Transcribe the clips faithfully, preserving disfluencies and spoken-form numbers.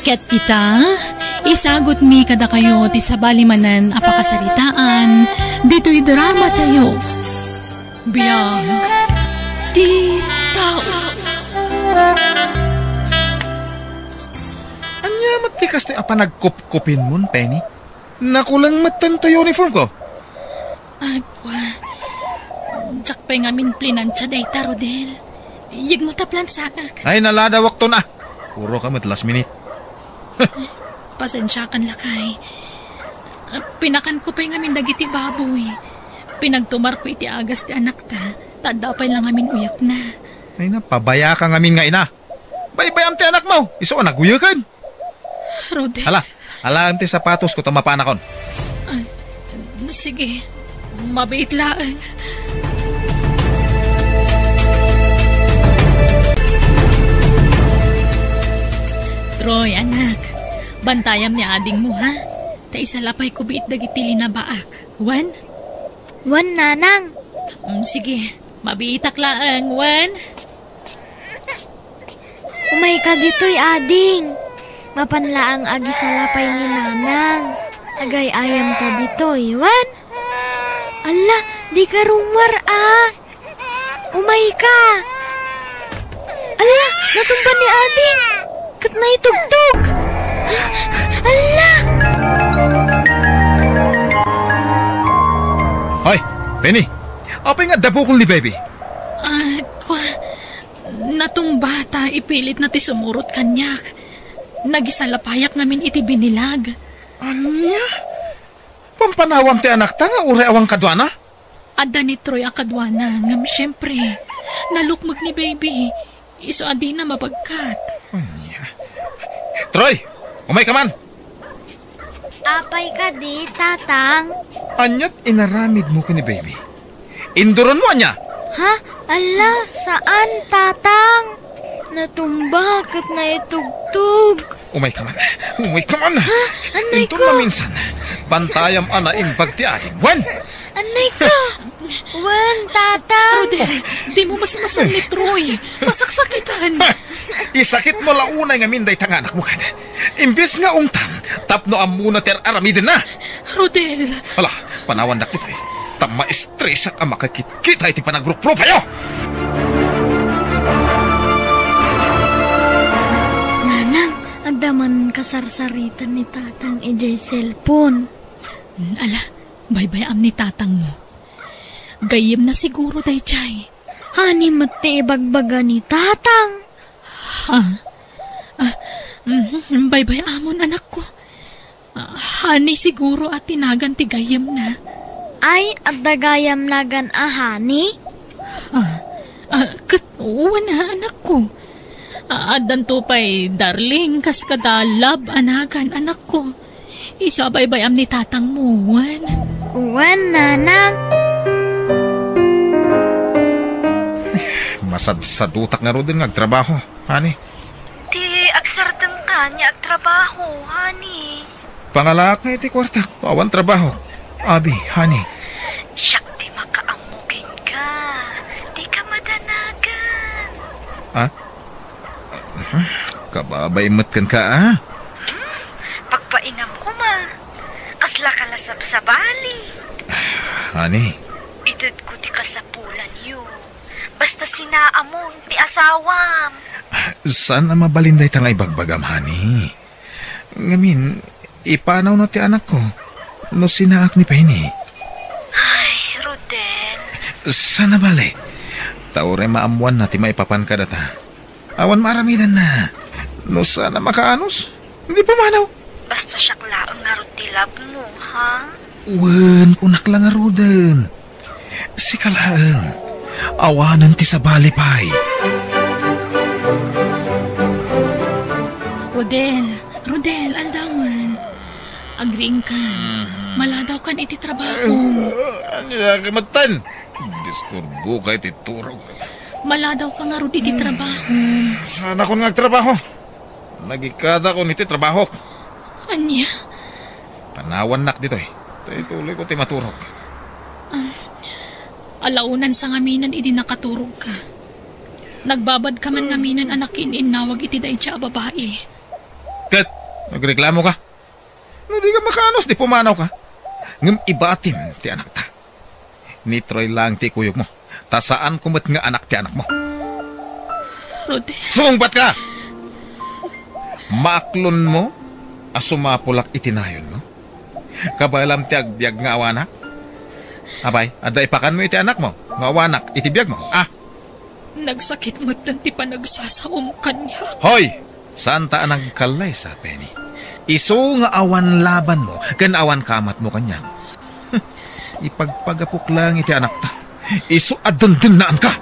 Ket ita, isagutmi kadakayo ti sabali manen a pakasaritaan ditoy drama tayo. Biag ti tao. Ania met ti kasta a panagkupkupinmon, Penny? Nakuleng metten ti uniformko. Agwa, diak pay ngamin plinansia dayta, Rodel. Yegmo ta plansaek. Ay, naladawakton a. Puro ka met last minute. Pasensiakan, lakay. Pinakanko pay ngamin dagiti baboy. Pinagtumarko iti agas ti anakta, ta adda pay la ngamin uyekna. Ay, napabaya ka ngamin nga ina. Baybay-am ti anakmo, isu a naguyeken. Rodel. Hala, alaem ti sapatosko ta mapanakon. Ah, sige, mabiit laeng. Troy, anak, bantayam ni adingmo, ha? Ta isalapayko biit dagiti linabaak. Wen? Wen, nanang. Mm, sige, mabiitak laeng, wen? Umayka ditoy, ading. Mapan laeng agisalapay ni nanang. Agay-ayamka ditoy, wen? Alla, dika rummuar a. Umayka. Alla, natumba ni ading. Ket naitugtog. Alla! Hoy, Penny, apay nga adda bukol ni baby? Ah, kwa, natumba ta ipilitna ti sumurot kaniak. Nagisalapayak ngamin iti binilag. Ania? Pampanawam ti anakta nga uray awan kaduana? Adda ni Troy a kaduana, ngem siempre, nalukmeg ni baby. Isu a dina mabagkat. Ania? Troy! Umayka man! Apay kadi, Tatang? Aniat inaramidmo ken ni baby? Induronmo ania? Ha? Alla, saan, Tatang. Natumba ket naitugtog. Umayka man. Umayka man. Ha? Anay ko. Inton maminsan, bantayam a naimbag ti adim. Wen! Anay ko. Wen, Tatang. Rodel, dimo masmasan ni Troy. Masaksakitan. Ha! Isakitmo la unay ngamin dayta nga anakmo kadi. Imbes nga ungtan, tapno ammona ti ar-aramidenna. Rodel. Ala, panawandak ditoy. Ta maestresak a makakitkita iti panagruprupayo. Nanang, adda man kasarsaritan ni Tatang idiay cellphone. Mm, ala, baybay-am ni Tatangmo. Gayyemna siguro daydiay. Honey met ti ibagbaga ni Tatang. Ha? Ah, mhm, baybay-amon, anakko. Ah, honey siguro a ti nagan ti gayyemna. Ay, adda gayam nagan a honey? Ah, ah, ket wen a, anakko. Ah, addanto pay darling kas kada love a nagan, anakko. Isu a baybay-am ni tatangmo, wen? Wen, nanang. Masadsadutak ngaruden nga agtrabaho, honey. Ti agsardengka nga agtrabaho, honey. Pangalaak nga iti kuartak, awan trabaho. Abi, honey. Siak ti makaammo kenka. Dika madanagan. Ah? Kababay met kenka, ah? Hmm? Pagpaingam koma. Kasla ka la sabsabali. Honey. Itedko ti kasapulanyo. Basta sinaamon ti asawam. Saan a mabalin dayta nga ibagbagam, honey. Ngamin, ipanawna ti anakko no sinaak ni Penny. Ay, Rodel. Saan a bale? Ta uray maammoanna ti maipapan kadata. Awan maaramidanna. No saan a makaanus, di pumanaw. Basta siak laeng ngarud ti love mo, ha? Wen, kunak la ngaruden. Sika laeng. Awanen ti sabali pay. Rodel, Rodel, aldawen. Agriingkan. Mhm. Maladawkan iti trabaho. Ania ka metten? Disturboka iti turog. Maladawka ngarud iti trabaho. Saanakon nga agtrabaho. Nagikkatakon iti trabahok. Ania? Panawannak ditoy. Ta ituloyko ti maturog. Ah, alaunansa ngaminen idi nakaturogka. Nagbabadka man ngaminen a nakiin-innawag iti daydiay a babai. Ket Nagreklamo ka? No di ka makaanus, di pumanaw ka. Ngem ibatim ti anakta. Ni Troy lang ti ikuyogmo. Ta saan ko met nga anak ti anakmo. Rodel. Sumungbat ka! Maaklonmo a sumapulak iti nayonmo? Kabaelam ti agbiag nga awanak? Apay, adda ipakanmo iti anakmo nga awanak iti biagmo? Ah! Nagsakit metten ti panagsasaom kaniak. Hoy! Saanta a nagkallaysa, Penny. Isu nga awan labanmo ken awan kamatmo kaniak. Ipagpagapok lang iti anakta. Isu a dendennaanka.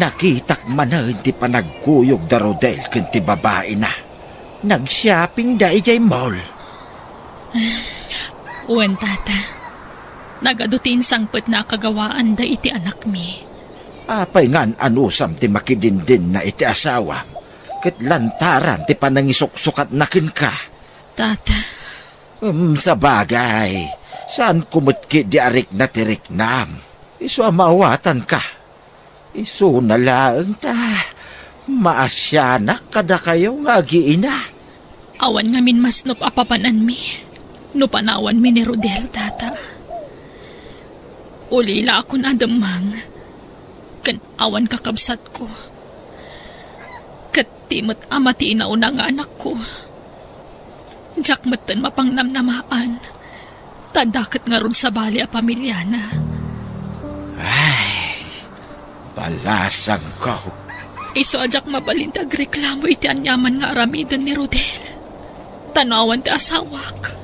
Nakitak manen ti panagkuyog da Rodel ken ti babaina. Nagsiapingda idiay mall. Wen, tata. Nagadu ti insangpetna a kagawaanda iti anakmi. Apay nga an-anusam ti makidindinna iti asawam, ket lantaran ti panangisuksukatna kenka? Tata. Em, sabagay, saan ko met ketdi a rikna ti riknam. Isu a maawatanka. Isuna laeng ta maasianak kadakayo nga agiina. Awan ngamin masnop a papananmi no panawanmi ni Rodel, tata. Ulilaakon a demmang ken awan kakabsatko. Ket ti met a matinaona nga anakko. Diak metten mapangnamnamaan. Ta adda ket ngarud sabali a pamiliana. Ay, balasangko. Isu a diak mabalin ti agreklamo iti aniaman nga aramiden ni Rodel. Ta no awan ti asawak,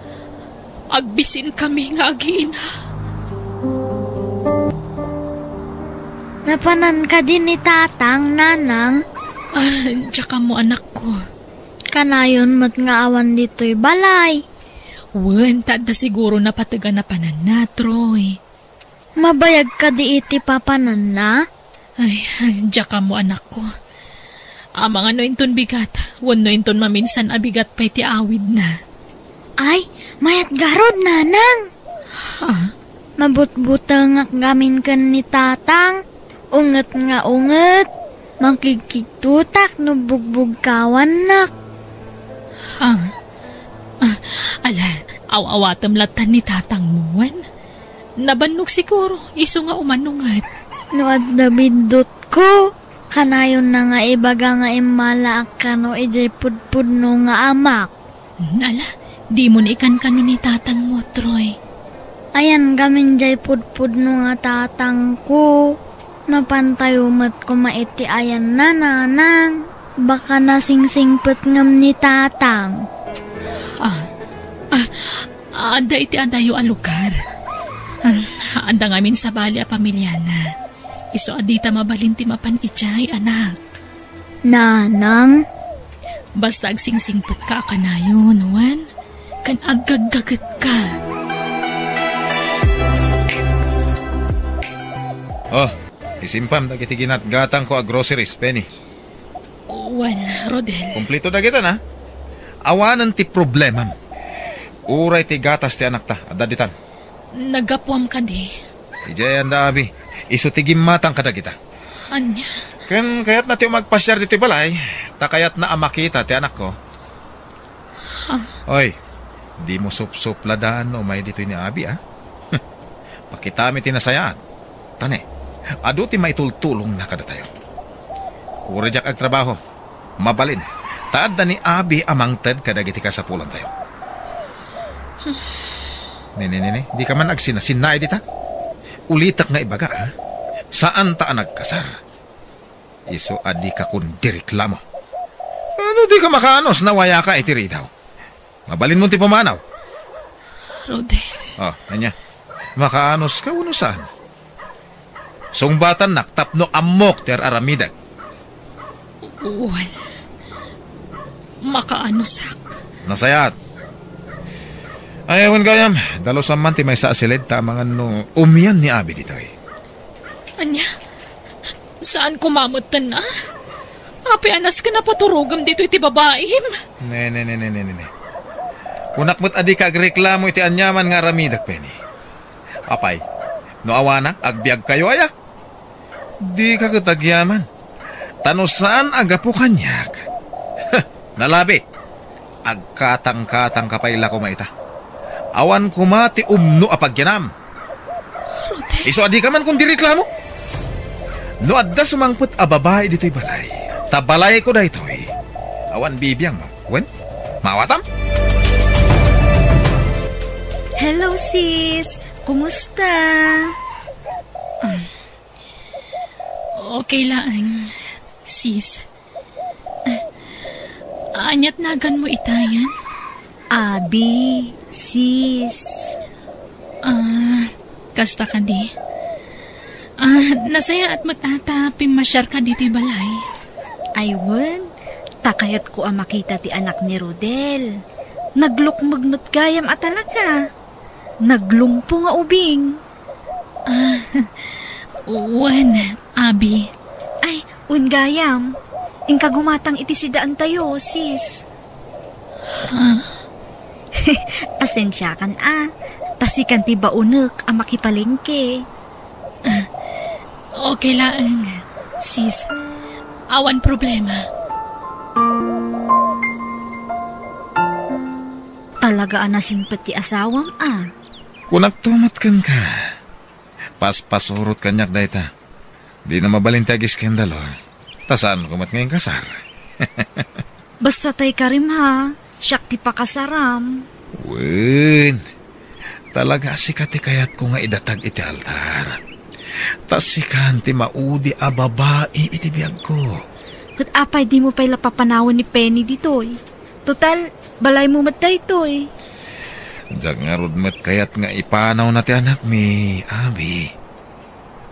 agbisinkami nga agiina. Napanan kadi ni Tatang, Nanang? Ah, diak ammo, anakko. Kanayon met nga awan ditoy balay. Wen, ta adda siguro napategan a pananna, Troy. Mabayag kadi iti papananna? Ay, ay, diak ammo, anakko. Amangan no inton bigat, wenno inton maminsan a bigat pay ti awidna. Ay, mayat garud, Nanang. Ha? Mabutbutengak gamin ken ni Tatang. Unget nga unget, makigkigtotak no bugbugkawannak. Ha? Ah, ala, aw-awatem latta ni tatangmo, wen? Nabannog siguro, isu nga umano nget. No adda biddutko, kanayonna nga ibaga nga immalaak kano idiay pudpudno nga amak. Hmm, ala, dimo ni ikankano ni tatangmo, Troy. Ayan gamin jay pudpudno nga tatangko. Mapantayo met koma iti ayanna, Nanang. Baka nasingsingpet ngem ni Tatang. Ah, ah, adda iti adayo a lugar. Ah, adda ngamin sabali a pamiliana. Isu a dita mabalin ti mapan idiay, anak. Nanang? Basta agsingsingpetka a kanayon, wen, ken aggaggagetka. Oh, isimpam dagiti ginatgatangko a groceries, Penny. Wen, Rodel. Kompleto dagita na. Awanen ti problemam. Uray ti gatas ti anakta, adda ditan. Naggapuam kadi? Idiay anda, abi. Isu ti gimmatang kadagita. Ania? Ken kayatna ti umagpasiar ditoy balay, ta kayatna a makita ti anakko. Ha? Oy, dimo supsupladan no umay ditoy ni abi, a? Pakitami ti nasayaat. Ta ne, adu ti maitultulongna kadatayo. Uray diak agtrabaho. Mabalin, ta adda ni abi a mangted kadagiti kasapulantayo. Ne, ne, ne, ne, dika man agsinasinnaay dita. Ulitek nga ibaga, a? Saanta a nagkasar. Isu a dika kundireklamo. Ano, dika makaanus no awayaka iti ridaw? Mabalinmo ti pumanaw. Rodel. Oh, ania? Makaanuska wenno saan? Sungbatannak tapno ammok ti ar-aramidek. Wen. Makaanusak. Nasayaat. Ay, awan gayam. Dalusam man ti maysa a siled ta amangan no umian ni abi ditoy. Ania? Saan ko mametten, a? Apay a nasken a paturogem ditoy ti babaim? Ne, ne, ne, ne, ne, ne, ne. Kunak met a dika agreklamo iti aniaman nga aramidek, Penny. Apay, no awanak, agbiagkayo aya? Dika ket agyaman. Ta no saan a gapu kaniak, nalabi, agkatangkatangka pay la koma ita. Awan koma ti umno a pagyanam. Rodel. Isu a dika man kon direklamo. No adda sumangpet a babai ditoy balay, ta balayko daytoy. Awan bibiangmo. Wen? Maawatam? Hello, sis. Kumusta? Ah, okay laeng, sis. Ah, ania't naganmo itayan? Abi, sis. Ah, kasta kadi. Ah, nasayaat met a ta pimmasiarka ditoy balay. Ay wen, ta kayatko a makita ti anak ni Rodel. Naglukmeg met gayam a talaga. Naglumpo nga ubing. Ah, wen, abi. Ay, wen gayam. Inka gumatang iti sidaantayo, sis. Ah. Pasensiakan a, ta sikan ti baonek a makipalengke. Ah, okay laeng, sis. Awan problema. Talaga a nasingpet ti asawam a. Kunakto met kenka. Paspasurot kaniak dayta. Dina mabalin ti agiskandalo, ta saanko met nga inkasar. Basta tay karim ha, siak ti pakasaram. Wen, talaga a sika ti kayatko nga idatag iti altar. Ta sikan ti maudi a babai iti biagko. Ket apay dimo pay la papanawen ni Penny ditoy? Total, balaymo met daytoy. Diak ngarud met kayat nga ipanawna ti anakmi, abi.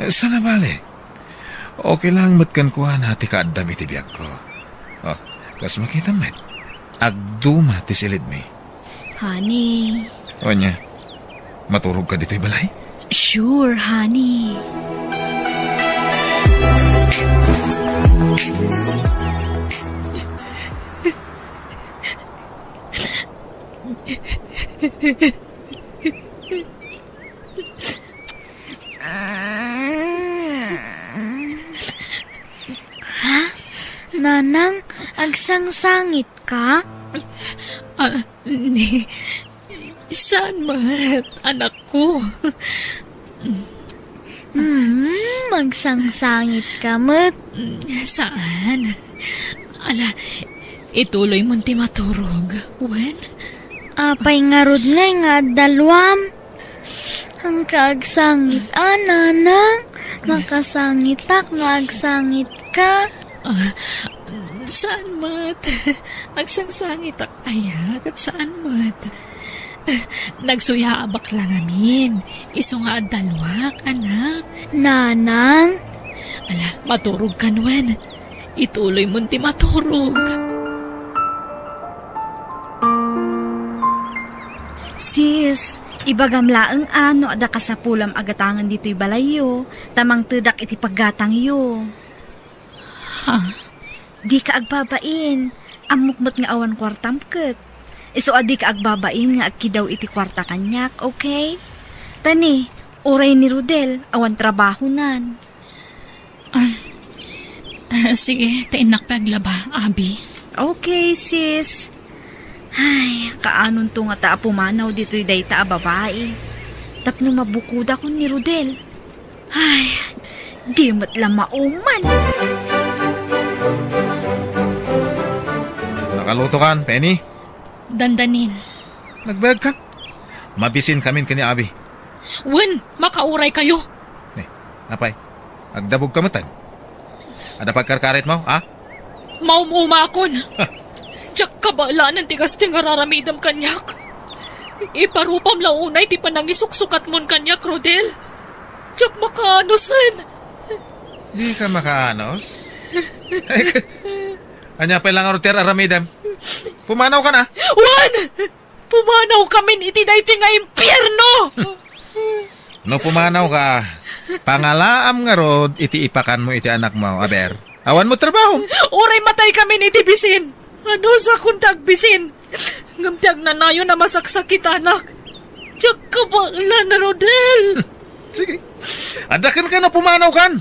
Saan a bale, okay lang met kenkuana ti kaaddam iti biagko. Oh, kas makitam met, agduma ti silidmi. Honey. Ania, maturogka ditoy balay? Sure, honey. Ha? Nanang, agsangsangitka? Ah, ni, saan met, anakko? Hmm, agsangsangitka met. Saan? Ala, ituloy mon ti maturog, wen? Apay ngarud ngay nga adda luam? Ang kaagsangit, a, nanang? Makasangitak no agsangitka? Ah, saan met? Agsangsangitak aya, ket saan met? Nagsuyaabak la ngamin. Isu nga adda luak, anak. Nanang? Ala, maturog kan wen. Ituloy mon ti maturog. Sis, ibagam laeng a no adda kasapulam a gatangen ditoy balayyo, ta mangtedak iti paggatangyo. Ha? Dika agbabain. Ammok met nga awan kuartam ket. Isu a dika agbabain nga agkidaw iti kuarta kaniak, okay? Ta ni, uray ni Rodel, awan trabahonan. Ah, ah, sige, ta innak pay aglaba, abi. Okay, sis. Ay, kaanonto ngata a pumanaw ditoy dayta a babai. Tapno mabukodakon ni Rodel. Ay, di met la mauman. Nakaluto kan, Penny? Dandanin. Nagbayag kan? Mabisin kamin ken ni abi. Wen, makauray kayo. Ne, apay, agdabog ka metan? Adda pagkarkaritmo, ha? Maum-umakon. Diak kabaelan ti kastoy nga ar-aramidem kaniak. Iparupam la unay ti panangisuksukatmon kaniak, Rodel. Diak makaanusen. Di ka makaanos? Ay, ka-, ania pay la ngarud ti ar-aramidem? Pumanaw ka na. Wen! Pumanaw kamin iti daytoy nga impierno! No pumanaw ka, pangalaam ngarud iti ipakanmo iti anakmo, aber. Awan mo trabaho. Uray matay kamin iti bisin. Anusakon ti agbisin? Ngem ti agnanayon a masaksakitanak. Diak kabaelan, Rodel. Sige. Adda kenka no pumanaw kan.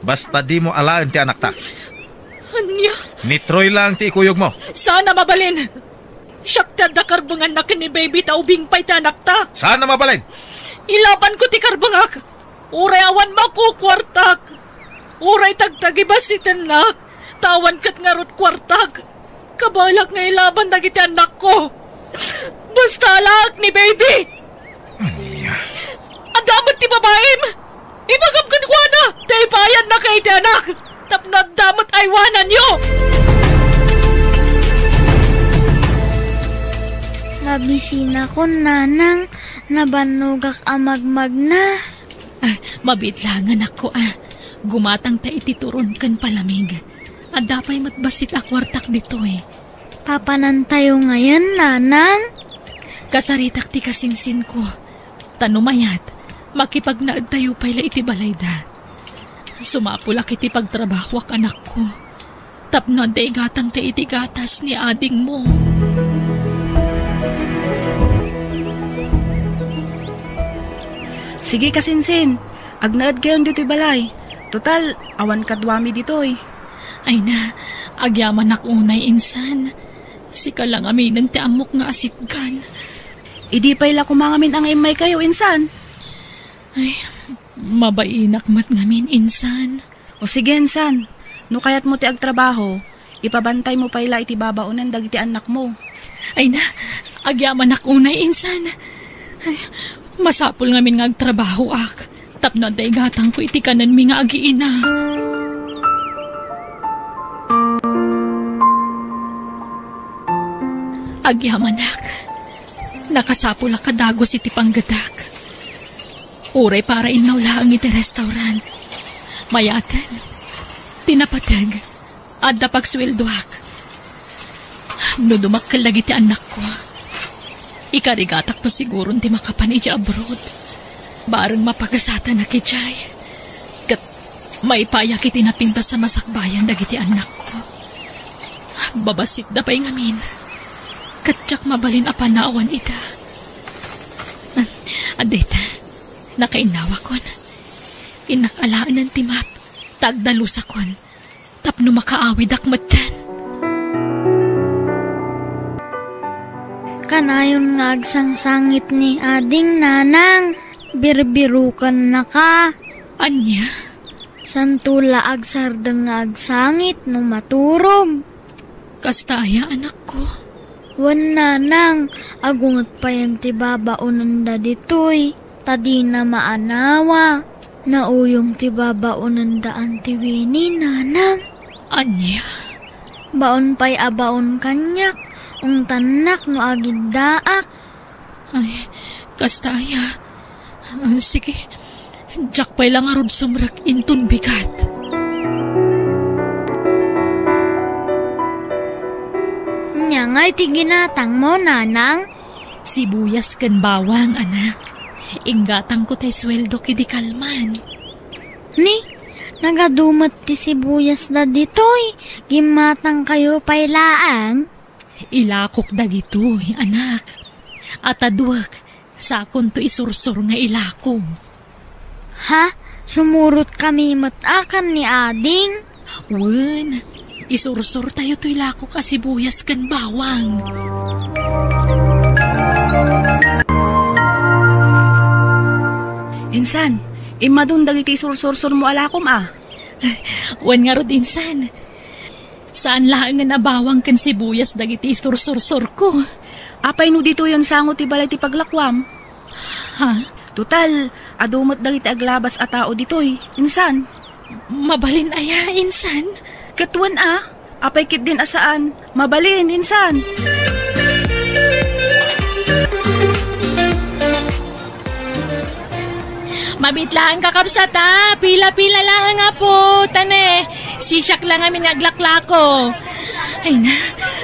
Basta di mo alaen ti anakta. Ania? Ni Troy lang ti ikuyogmo. Saan a mabalin. Siak ti adda karbenganna ken ni Baby ta ubing pay ti anakta. Saan a mabalin. Ilabanko ti karbengak. Uray awan makukuartak. Uray tagtagibasitennak. Ta awan ket ngarud kuartak. Kabaelak nga ilaban dagiti annakko. Basta alaek ni Baby. Ania? Adda met ti babaim. Ibagam kenkuana ta ipayannaka iti anak tapno adda met aywananyo. Mabisinakon, nanang, nabannogak a magmagna. Ah, mabiit laeng, anakko, ah. Gumatangta iti turon ken palamig. Adda pay met bassit a kuartak ditoy. Papanantayo ngayen, nanang? Kasaritak ti kasinsinko. Ta no mayat, makipagnaedtayo pay la iti balayda. Sumapulak iti pagtrabahoak, anakko. Tapno adda igatangta iti gatas ni adingmo. Sige, kasinsin. Agnaedkayon ditoy balay. Total, awan kaduami ditoy. Ay na, agyamanak unay, insan. Sika la ngaminen ti ammok nga asitgan. Idi pay la koma ngamin nga immaykayo, insan. Ay, mabainak met ngamin, insan. O sige, insan. No kayatmo ti agtrabaho, ipabantaymo pay la iti babaonen dagiti annakmo. Ay na, agyamanak unay, insan. Ay, masapul ngamin nga agtrabahoak. Tapno adda igatangko iti kanenmi nga agiina. Agyamanak, nakasapulak a dagus iti panggetak. Uray para innaw laeng iti restaurant. Mayaten, ti napateg, adda pagsueldoak. No dumakkel dagiti annakko, ikarigatakto siguron ti makapan idiay abroad. Bareng mapagasatanak idiay. Ket maipayak iti napintas a masakbayan dagiti annakko. Babassitda pay ngamin. Ket diak mabalin a panawan ida. Adda ita, nakainnawakon. Innak alaenen ti map, ta agdalusakon. Tapno makaawidak metten. Kanayon nga agsangsangit ni ading, nanang, birbirukennaka. Ania? Santo la agsardeng nga agsangit no maturog. Kasta aya, anakko? Wen, nanang, agunget payen ti babaonenda ditoy. Ta dina maanawa. Nauyong ti babaonenda Auntie Winnie, nanang. Ania? Baon pay a baon kaniak, ungtannak no agiddaak. Ay, kasta aya. Ah, sige, diak pay la ngarud sumrek inton bigat. Ania ngay ti ginatangmo, nanang? Sibuyas ken bawang, anak. Inggatangko tay sueldok idi kalman. Ni, nagadu met ti sibuyasda ditoy, gimmatangkayo pay laeng? Ilakok dagitoy, anak. Ataduek, sakonto isursor nga ilako. Ha? Sumurotkami met a ken ni ading? Wen, isursortayo toy lakok a sibuyas ken bawang. Insan, immadun dagiti isursorsormo a lakom a? Wen ngarud, insan. Saan laengen a bawang ken sibuyas dagiti isursursorko. Apay no ditoyen sango ti balay ti paglakuam? Ha? Total, adu met dagiti aglabas a tao ditoy. Insan? Mabalin aya, insan? Ket wen a, apay ketdin a saan? Mabalin, insan? Mabit laeng, kakabsat, a. Pila-pila laeng, apo. Ta ne, sisiak la ngamin nga aglaklako. Ay na,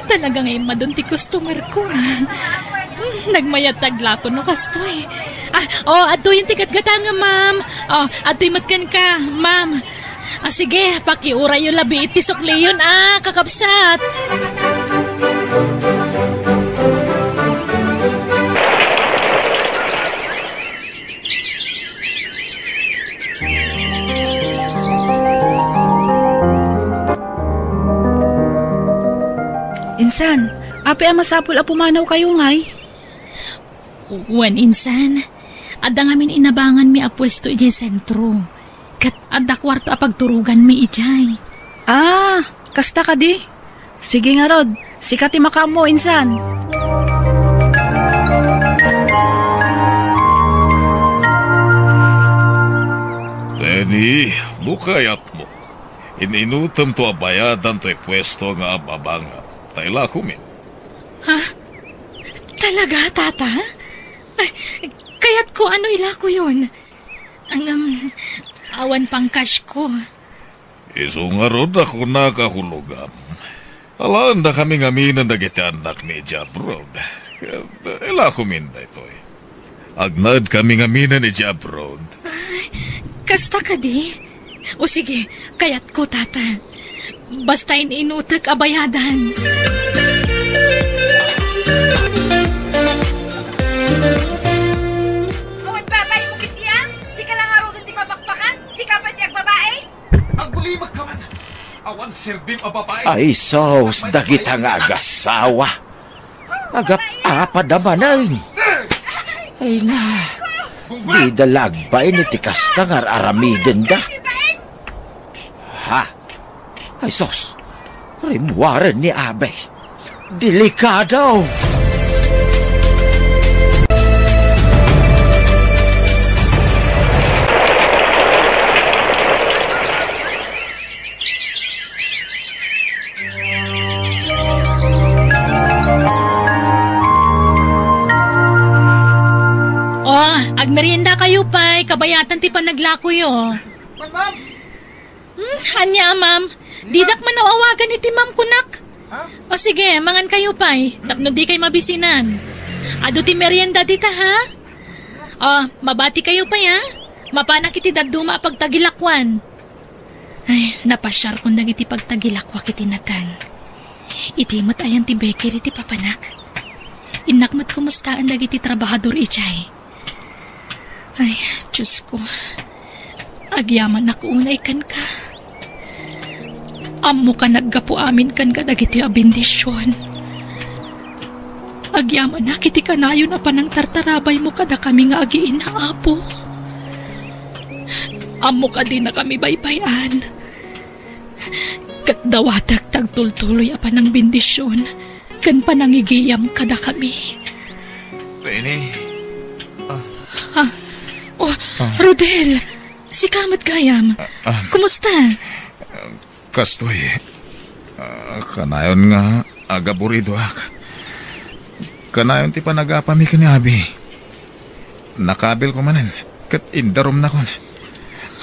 talaga nga immadun ti customer ko, a. Hmm, nagmayat ti aglako no kastoy. Ah, o, adtoyen ti gatgatangem, ma'am. O, adtoy met kenka, ma'am. Ah, sige, pakiurayyo labi iti sukliyon, a, kakabsat. Insan, apay a masapul a pumanawkayo ngay? Wen, insan, adda ngamin inabanganmi a puesto idiay sentro. Ket adda kuarto a pagturoganmi idiay. Ah, kasta kadi? Sige ngarud, sika ti makaammo, insan. Benny, no kayatmo, in-inutemto a bayadan toy puesto nga ababangam, ta ilakomin. Ha? Talaga, Tata? Ay, kayatko a no ilakoyon. Ang, um, awan pang cash ko. Isu ngarud a kunak a hulogam. Alaendakami ngamin dagiti annakmi idiay abroad. Ket, eh, ilakomin daytoy. Agnaedkami ngamin idiay abroad. Ay, kasta kadi? O sige, kayatko, Tata. Basta in-inutek a bayadan. Awan babaim ketdi a? Sika la ngaruden ti mapakpakan? Sika pay ti agbabai? Agulimek ka man. Awan serbim a babai. Ay, sus, dagita nga agasawa. Agap-apad a manen. Ay na, dida la agbain iti kasta nga ar-aramidenda. Ha? Ay, sus, rimmuaren ni Abe. Delikado! Oh, agmerienda kayo pay, kabayatan ti panaglakoyo. Ma'am, ma'am! Hmm, ania, ma'am? Didak man aw-awagan iti ma'am kunak. Ha? O sige, mangan kayo pay, tapno di kay mabisinan. Adu ti merienda dita, ha? O, mabati kayo pay, ha? Mapanak iti dadduma a pagtagilakuan. Ay, napasiarkon dagiti pagtagilakuak iti nateng. Iti met ayan ti bakery ti papanak. Innak met kumustaan dagiti trabahador idiay. Ay, Diyos ko. Agyamanak unay kenka. Ammoka naggapu amin kenka dagitoy a bendision. Agyamanak iti kanayon a panangtartarabaymo kadakami nga agiina, Apo. Ammoka dinakami baybay-an. Ket dawatek ti agtultuloy a panangbendision ken panangigiyam kadakami. Benny. Ah. Ah. Oh, Ah. Rodel, sika met gayam. Ah, ah. Kumusta? Kastoy, ah, kanayon nga agaburidoak. Kanayon ti panagapami ken ni Abi. Nakabilko manen, ket indarumnakon.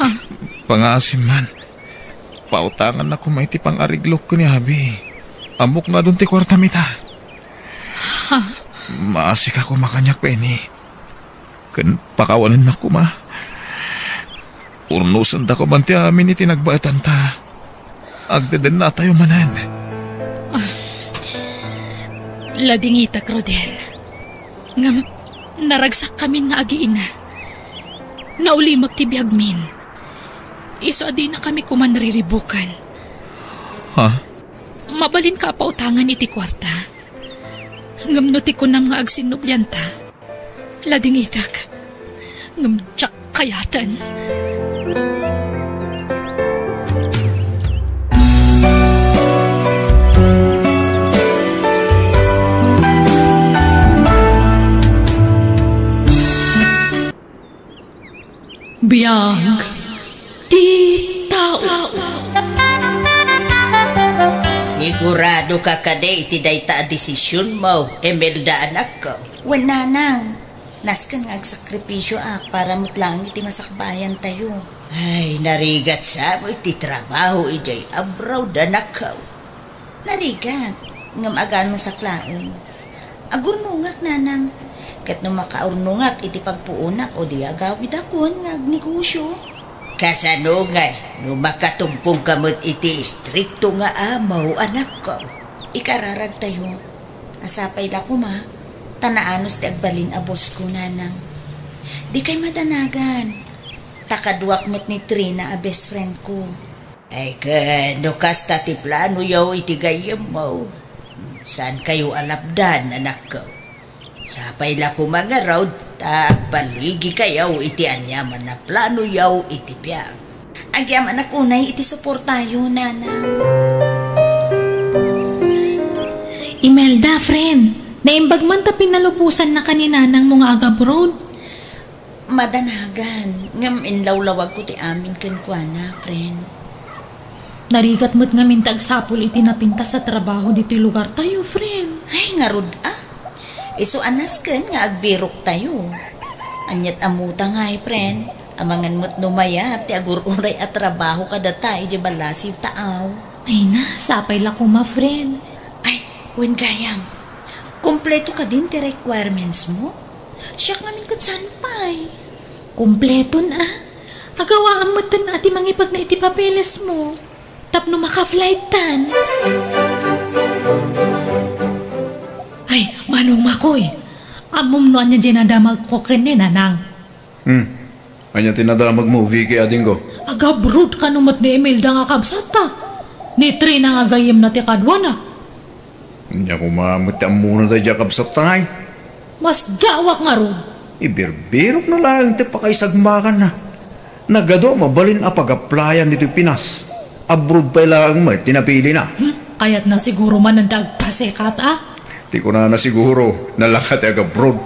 Ah. Pangaasim man. Pautangannak koma iti pang-ariglok ken ni Abi. Ammok nga adun ti kuartam ita. Ha? Maasika koma kaniak, Benny. Ken pakawanennak koma. Urnosendako man ti amin iti nagbaetanta. Agdedennatayo manen. Ah. Ladingitak, Rodel. Ngem, naragsakkamin nga agiina. Naulimek ti biagmin. Isu a dinakami koma nariribukan. Ha? Mabalinka a pautangan iti kuarta. Ngem no ti kunam nga agsinnublianta, ladingitak. Ngem diak kayaten. Biag ti tao. Sigurado ka kadi iti dayta a desisionmo, Imelda, anakko? Wen, nanang. Nasken nga agsakripisioak para met laeng iti masakbayantayo. Ay, narigat sa met ti trabaho idiay abroad, anakko. Narigat, ngem aganusak laeng. Agurnongak, nanang. Ket no makaurnongak iti pagpuonak, o di agawidakon nga agnegosio. Kasano ngay no makatumpongka met iti istrikto nga amo, anakko? Ikararagtayo. Asapay la koma, ta naanus ti agbalin a bosko, nanang. Dikay madanagan. Ta kaduak met ni Trina a best friend ko. Ay, ken no kasta ti planoyo iti gayyemmo, Saankayo a lapdan, anakko. Sapay la koma ngarud ta agbaligikayo iti aniaman a planoyo iti biag. Agyamanak unay iti suportayo, nanang. Imelda, friend, naimbag man ta pinalubosannaka ni nanangmo nga agabroad. Madanagan, ngem inlawlawagko ti amin kenkuana, friend. Narigat met ngamin ti agsapul iti napintas a trabaho ditoy lugartayo, friend. Ay, ngarud a. Isu a nasken nga agbiroktayo. Aniat ammota ngay, friend? Amangan met no mayat ti agur-uray a trabaho kadata idiay balasiw taaw. Ay na, sapay la koma, friend. Ay, wen gayam. Kompleto kadin ti requirements mo? Siak ngamin ket saan pay? Kompleton a. Agawaam metten a ti mangipagna iti papeles mo. Tapno maka-flight tan. Ay, Manong Makoy. Ammom no ania diay nadamagko ken ni Nanang. Hmm. Ania ti nadamagmo, Vicky, adingko? Agabroad kano met ni Imelda nga kabsatta. Ni Trina nga gayyemna ti kaduana. Ania koma met ti ammona daydiay a kabsatta, ay? Masdaawak ngarud. Ibirbirokna laeng ti pakaisagmakanna. Nagadu a mabalin a pag-applyan ditoy Pinas. Abroad pay laeng met ti napilina. Hmm? Kayatna siguro manen ti agpasekat a? Ti kunana siguro, nalaka ti agabroad.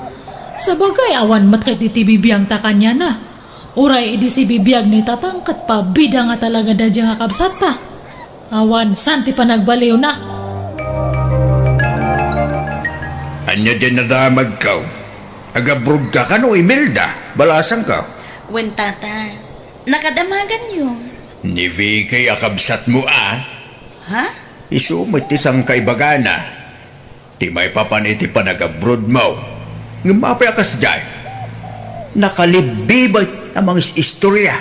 Sabagay, awan met ket iti bibiangta kaniana. Uray idi sibibiag ni Tatang ket pabida nga talaga daydiay nga kabsatta. Awan, saan ti panagbaliwna? Ania diay nadamagko? Agabroadka kano, Imelda? Balasangko. Wen, Tata. Nakadamaganyo. Ni Vicky a kabsatmo a? Ha? Isu met ti sangkaibagana. Ti maipapan iti panagabroadmo. Ngem apay a kasdiay? Nakalibbibat a mangis-istorya.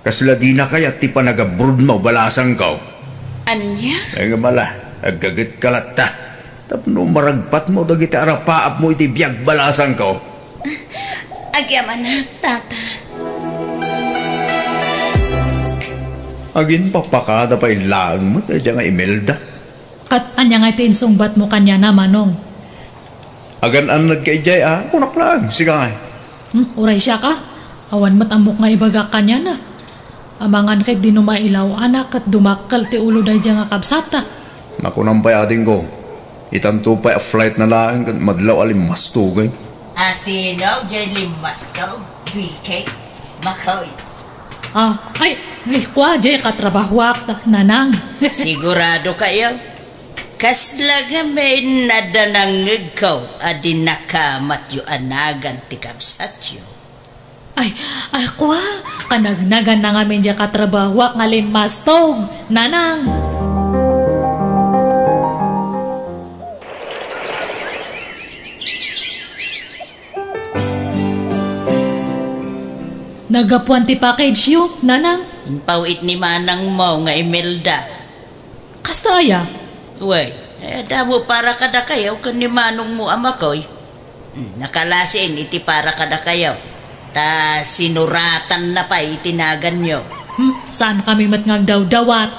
Kasla dina kayat ti panagabroadmo, balasangko. Ania? Ay, ngem ala, aggagetka latta. Tapno maragpatmo dagiti arapaapmo iti biag, balasangko. Agyamanak, Tata. Aginpapakada pay laeng met daydiay nga Imelda. Ket ania nga iti insungbatmo kaniana, Manong? Agan-annadka idiay a, kunak laeng, sika ngay. Hmm, uray siak a, awan met ammok nga ibagak kaniana. Amangan ket idi no mailaw-anak ket dumakkel ti ulo daydiay nga kabsatta. Nakunam pay, adingko, itanto pay a flightna laeng ket madlaw a limmastogen. A sino diay limmastog? Vicky? Makoy? Ah, ay, ay, kua, diay katrabahuak, Nanang. Sigurado kayo? Kasla ngamin nadanangngegko a dinakamatyo a nagan ti kabsatyo. Ay, ay, kua, kanagnagan na ngamin diay katrabahuak nga limmastog, Nanang. Naggapuan ti package-yo, Nanang? Impaw-it ni manangmo nga Imelda. Kasta aya? Wen, eh, adda met para kadakayo ken ni manongmo a Makoy. Hmm, nakalasin iti para kadakayo. Ta sinuratanna pay iti naganyo. Hmm, saan kami met nga agdawdawat?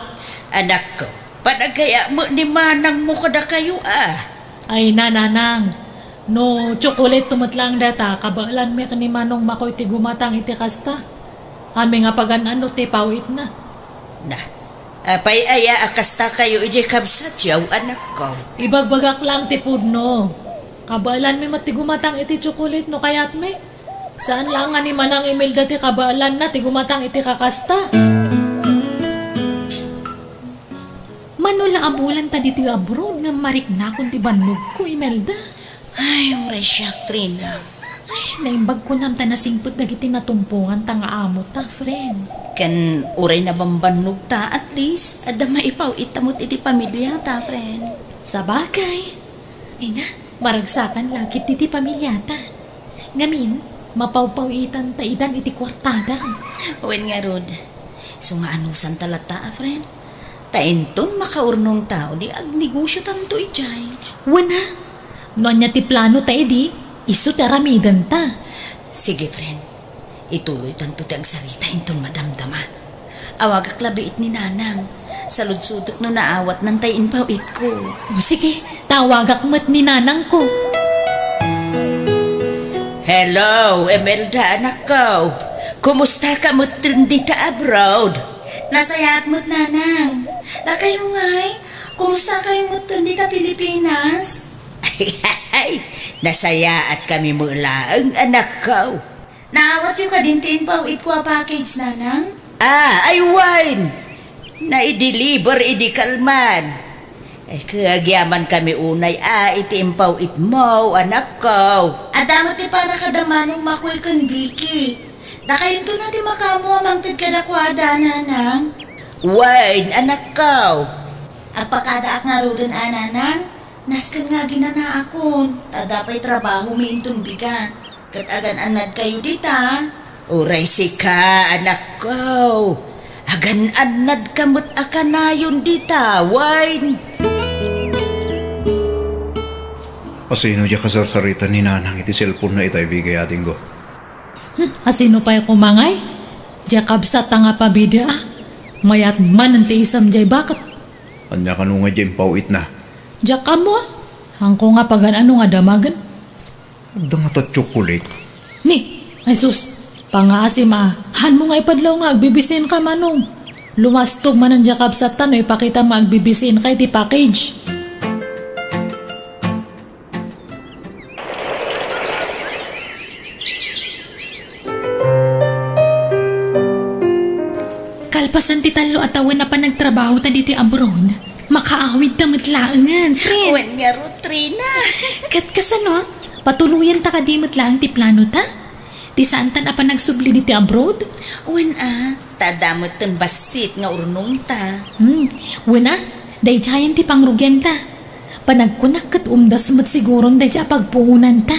Anakko, panagkaya met ni manangmo kadakayo a. Ay na, Nanang. No tsokolate to met laeng dayta, kabaelanmi ken ni Manong Makoy ti gumatang iti kasta. Amin nga pagan-ano ti paw-itna. Na, apay aya a kasta kayo idiay kabsatyo, anakko? Ibagbagak laeng ti pudno. Kabaelanmi met ti gumatang iti tsokolate no kayatmi. Saan laeng nga ni Manang Imelda ti kabaelanna ti gumatang iti kakasta. Mano la a bulan ta ditoy abroad nga mariknakon ti bannogko, Imelda. Ay, uray siak, Trina. Ay, naimbag kunam ta nasingpet dagiti natumpongan ta nga amo ta, friend. Ken uray nabambannog ta, at least, adda maipaw-it ta met iti pamilya ta, friend. Sabagay. Ay na, maragsakan la ket iti pamilya ta. Ngamin, mapawpaw-itan ta idan iti kuartada. Wen ngarud, isu nga anusan ta latta a, friend. Ta inton makaurnong ta, di agnegosyo tanto idiay. Wen a, no ania ti plano ta idi, isu ti aramiden ta. Sige, friend. Ituloy tanto ti agsarita inton madamdama. Awagak labiit ni Nanang. Saludsodek no naawatnan tay impaw-itko. O sige, tawagak met ni nanangko. Hello, Imelda, anakko. Kumusta ka met dita abroad? Nasayaat met, nanang. Dakayo ngay, kumusta kayo met dita Pilipinas? Ay, nasayaat kami met laeng, anakko. Naawatyo kadin ti impaw-itko a package, nanang? Ah, ay wen! Nai-deliver idi kalman. Ay, agyaman kami unay a iti impaw-itmo, anakko. Adda met ti para kada Manong Makoy ken Vicky. Dakayonto na ti makaammo a mangted kadakuada, nanang. Wen, anakko. Apakadaak ngaruden a, nanang. Nasken nga aginanaakon, ta adda pay trabahomi inton bigat. Ket agan-annadkayo dita. Uray sika, anakko. Agan-annadka met a kanayon dita, wen. Asino diay kasarsarita ni Nanang iti cellphone-na itay, Vicky, adingko? Hmm, asino pay koma ngay? Diay kabsatta nga pabida, a. Mayat manen ti isam diay baket. Ania kano nga diay impaw-itna? Diak ammo, a. Haanko nga pagan-ano nga damagen. Adda ngata chocolate? Ni, ay sus, pangngaasim a, haanmo nga ipadlaw nga agbibisinka, Manong. Lumastog manen diay kabsatta no ipakitam nga agbibisinka iti package. Kalpasan ti tallo a tawen a panagtrabahota ditoy abroad, makaawidta met laengen, friend. Wen ngarud, Trina. Ket kasano? Patuloyanta kadi met laeng ti planota? Ti saantan a panagsubli ditoy abroad? Wen a, ta adda metten bassit nga urnongta. Hmm, wen a, daydiayen ti pangrugianta. Panagkunak ket umdas met siguron daydiay a pagpuonanta.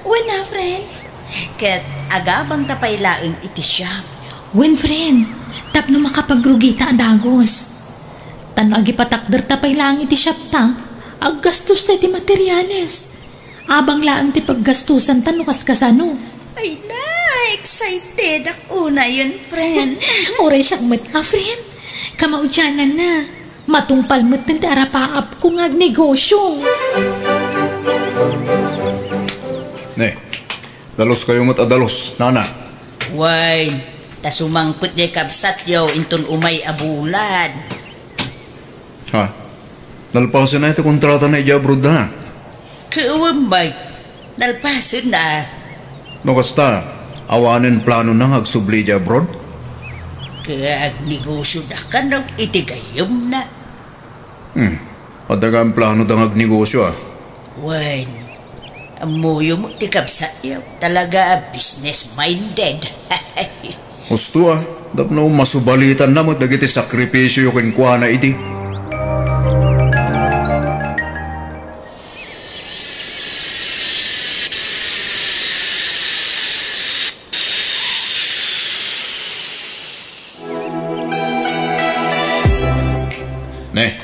Wen a, friend. Ket agabangta pay laeng iti shop. Wen, friend, tapno makapagrugita a dagus. Ta no agipatakderta pay laeng iti shopta, aggastosta iti materiales. Abang laeng ti paggastusanta no kaskasano. Ay na, excited ak unayen, friend. Uray siak met a, friend. Kamaudiananna, matungpal metten ti arapaapko nga agnegosio. Ne, daluskayo met a dalus, nana. Wen, ta sumangpet diay kabsatyo inton umay a bulan. Ha? Nalpasen a ti kontratana idiay abroad, ha? Ket wen met, nalpasen a. No kasta, awanen planona nga agsubli idiay abroad? Ket agnegosio da kano iti gayyemna. Hmm. Adda nga plano da nga agnegosio, a. Wen, ammoyo met ti kabsatyo. Talaga a business-minded. Husto, a. Tapno masubalitanna met dagiti sakripisioyo kenkuana idi. Ne,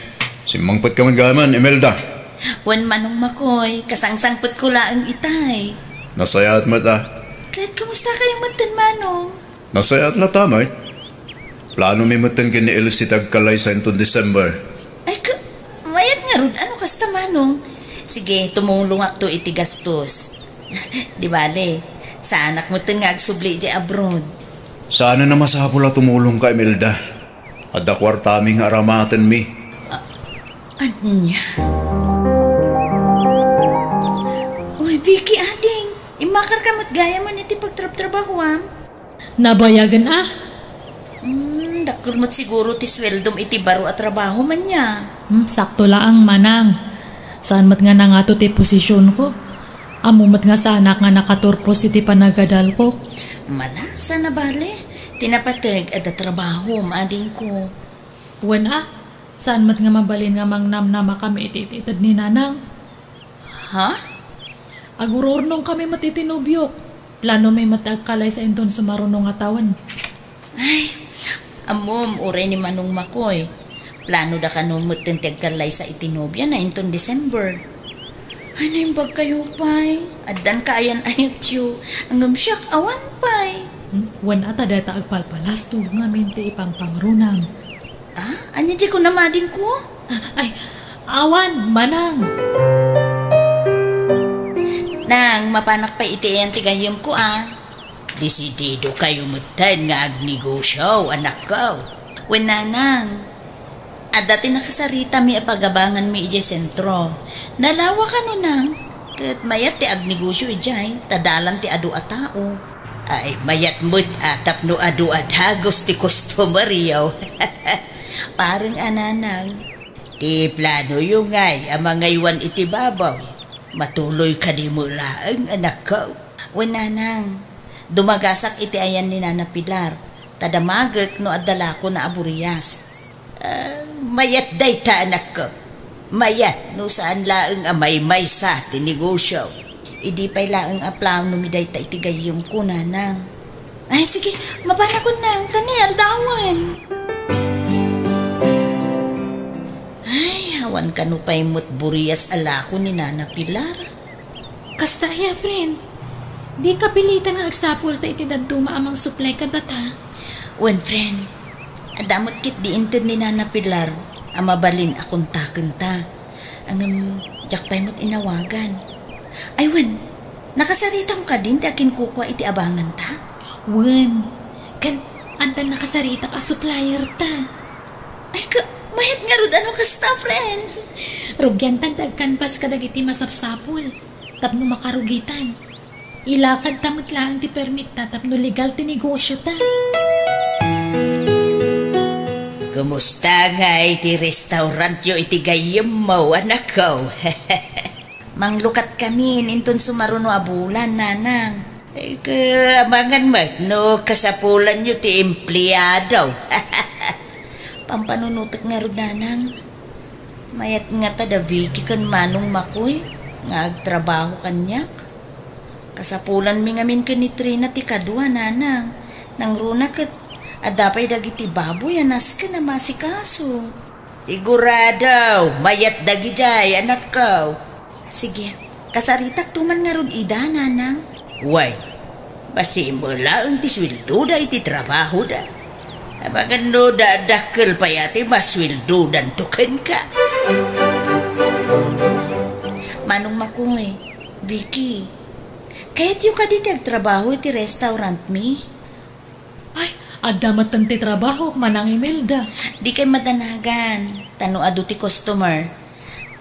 simmangpetka met gayam, Imelda. Wen, Manong Makoy, kasangsangpetko laeng itay. Nasayaat met, a. Ket kumusta kayo metten, Manong? Nasayaat latta met. Planomi metten ken ni Elsie ti agkalaysa inton December. Ay, ka-, mayat ngarud, a no kasta, Manong? Sige, tumulongakto iti gastos. Di bale, saanak metten nga agsubli idiay abroad. Saanen a masapul a tumulongka, Imelda. Adda kuartami nga aramatenmi. A-, ania? Uy, Vicky, ading, immakarka met gayamen iti pagtrabtrabahoam? Nabayagen a. Hmm, dakkel met siguro ti sueldom iti baro a trabahom, ania? Hmm, sakto laeng, Manang. Saan met nga nangato ti posisionko. Ammo met nga saanak nga nakaturpos iti panagadalko. Malasa a bale, ti napateg adda trabahom, adingko. Wen a, saan met nga mabalin nga mangnamnamakami iti iti ited ni Nanang. Ha? Agururnongkami met iti nobiok. Planomi met ti agkalaysa inton sumaruno nga tawen. Ay, ammom, uray ni Manong Makoy. Planoda kano metten ti agkalaysa iti nobiana inton December. Ay, naimbag kayo pay. Addan kaayan-ayatyo. Ngem siak, awan pay. Hmm, wen a ta dayta agpalpalastog ngamin ti ipangpangrunam. Ah, ania diay kunam, adingko? Ay, awan, manang. Nang, mapanak pay iti ayan ti gayyemko, a. Desididokayo metten nga agnegosio, anakko. Wen, nanang. Adda ti nakasaritami a pagabanganmi idiay sentro. Nalawa kano, nang? Ket mayat ti agnegosio idiay, ta dalan ti adu a tao. Ay, mayat met a tapno adu a dagus ti customer-yo. Pareng a, nanang. Ti planoyo ngay a mangaywan iti baboy, matuloy kadi met laeng, anakko? Wen, nanang, dumagasak iti ayan ni Nana Pilar, ta damagek no adda lakona a burias. Ah, mayat dayta, anakko. Mayat no saan laeng a maymaysa ti negosio. Idi pay laeng a planomi dayta iti gayyemko, nanang. Ay, sige, mapanakon, nang, ta ni aldawen. Ay, awan kano pay met burias a lako ni Nana Pilar. Kasta aya, friend. Di kapilitan nga agsapulta iti dadduma a mangsuplay kadata. Wen, friend. Adda met ket di inted ni Nana Pilar a mabalin a kontakenta. Ngem, diak pay met inawagan. Ay, wen, nakasaritam kadin ti akinkukua iti abanganta? Wen, ken adda nakasaritak a supplier ta. Ay, ka, mayat ngarud a no kasta, friend. Rugiantan ti agkanpas kadagiti masapsapul tapno makarugitan. Ilakadta met laeng ti permitta tapno legal ti negosiota. Kumusta ngay ti restaurantyo iti gayyemmo, anakko? Manglukatkamin inton sumaruno a bulan, nanang. Ay, ka, amangan met no kasapulanyo ti empleado. Pampanunotek ngarud, nanang. Mayat ngata da Vicky ken Manong Makoy nga agtrabaho kaniak. Kasapulanmi ngamin ken ni Trina ti kadua, nanang. Nangruna ket adda pay dagiti baboy a nasken a maasikaso. Sigurado, mayat dagidiay, anakko. Sige, kasaritakto man ngarud ida, nanang. Way, bassit met laeng ti sueldoda iti trabahoda. Amangan no dakdakkel pay a ti masueldodanto kenka. Manong Makoy, Vicky, kayatyo kadi ti agtrabaho iti restaurantmi? Ay, adda metten ti trabahok, Manang Imelda. Dikay madanagan, ta no adu ti customer,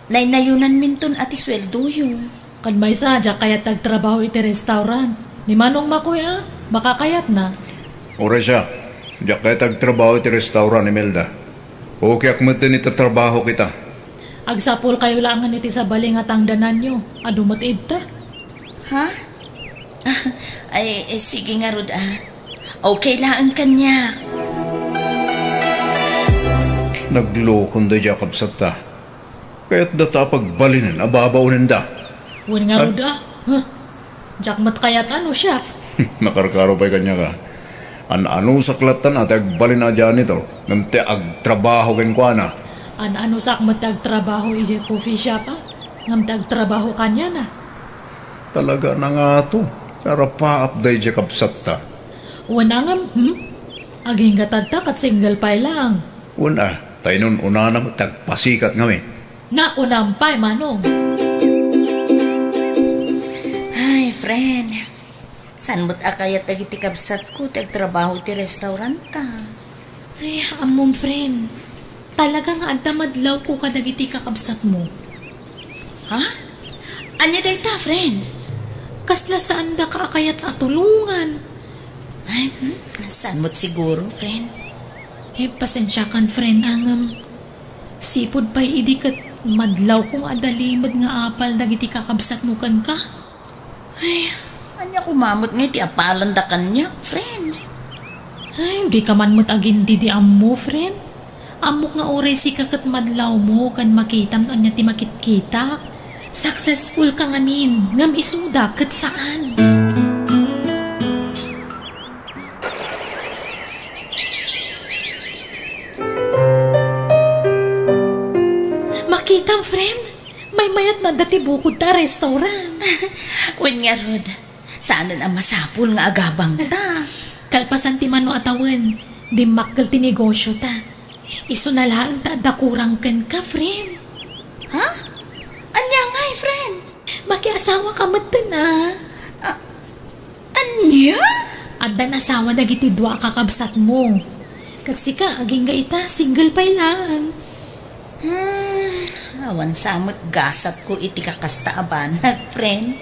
naynayonanminton a ti sueldoyo. Ken maysa, diak kayat ti agtrabaho iti restaurant. Ni Manong Makoy a, baka kayatna. Uray siak, diak kayat ti agtrabaho iti restaurant, Imelda. Okayek metten iti trabahok ita. Agsapulkayo laengen iti sabali nga tangdananyo. Adu met idta. Ha? Ay, eh, sige ngarud, a. Okay laeng kaniak. Naglokon daydiay a kabsatta. Kayatdata a pagbalinen a babaonenda. Wen ngarud, a. Huh? Diak met kayat a no siak. Nakarkaro pay kaniak, a. An-anusak lattan a ti agbalin a janitor ngem ti agtrabaho kenkuana. An-anusak met ti agtrabaho idiay coffee shop, a, ngem ti agtrabaho kaniana. Talaga a nangato, narapaap daydiay a kabsatta. Wen a ngem, hmm? Agingga tatta ket single pay laeng. Wen a, ta inun-unana met ti agpasikat ngamin. Nakunam pay, Manong. Ay, friend. Saan met a kayat dagiti kabsatko ti agtrabaho iti restauranta? Ay, ammom, friend. Talaga nga adda madlawko kadagiti kakabsatmo. Ha? Ania dayta, friend? Kasla saandaka a kayat a tulongan. Ay, hmm, saan met siguro, friend? Eh, pasensiakan, friend, a ngem sipud pay idi ket madlawko nga adda limed nga apal dagiti kakabsatmo kenka. Ay, ania koma met nga iti apalanda kaniak, friend? Ay, dika man met agindidi ammo, friend. Ammok nga uray sika ket madlawmo ken makitam no ania ti makitkitak. Successful ka ngamin, ngem isuda ket saan. Makitam, friend? Maymayat na adda ti bukod ta a restaurant. Wen ngarud, saanen a masapul nga agabangta. Kalpasan ti mano a tawen, dimmakkel ti negosiota. Isuna laeng ta adda kurang kenka, friend. Ha? Ania ngay, friend? Makiasawa ka metten, a. A-, ania? Addan asawa dagiti dua a kakabsatmo. Ket sika, agingga ita, single pay laeng. Hmm, awan sa met gasatko iti kakasta a banag, friend.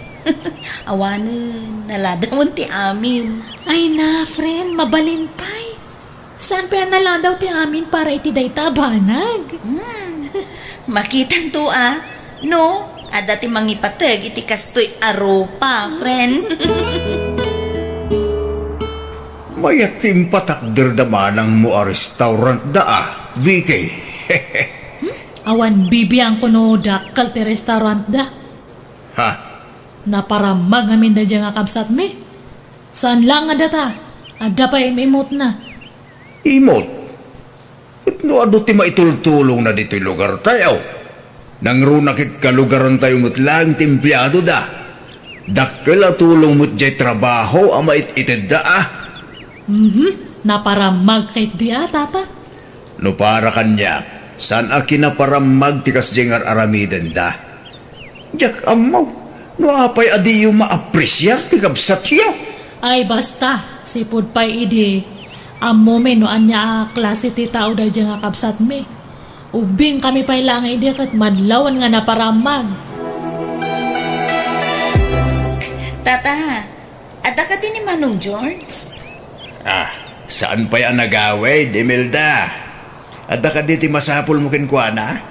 Awanen, naladawen ti amin. Ay na, friend, mabalin pay. Saan pay a naladaw ti amin para iti dayta a banag? Hmm. Makitanto a, no, adda ti mangipateg iti kastoy a rupa, friend. Mayat ti impatakderda manangmo a restaurantda a, Vicky. Hmm? Awan bibiangko no dakkel ti restaurantda. Ha? Naparammag ngamin daydiay nga kabsatmi. Saan laeng a data, adda pay im-imutna. Imot? Ket no adu ti maitultulongna ditoy lugartayo, nangruna ket kalugarantayo met laeng ti empleadoda. Dakkel a tulong met diay trabaho a mait-itedda a. Mhm, naparammag ketdi a, tata. No para kaniak, saan a kinaparammag ti kasdiay nga ar-aramidenda. Diak ammo no apay a diyo maapresiar ti kabsatyo. Ay, basta, sipud pay idi, ammomi no ania a klase ti tao daydiay nga kabsatmi. Ubbingkami pay laeng idi ket madlawen nga naparammag. Tata, adda kadi ni Manong George? Ah, saan pay a nagawid, Imelda? Adda kadi ti masapulmo kenkuana?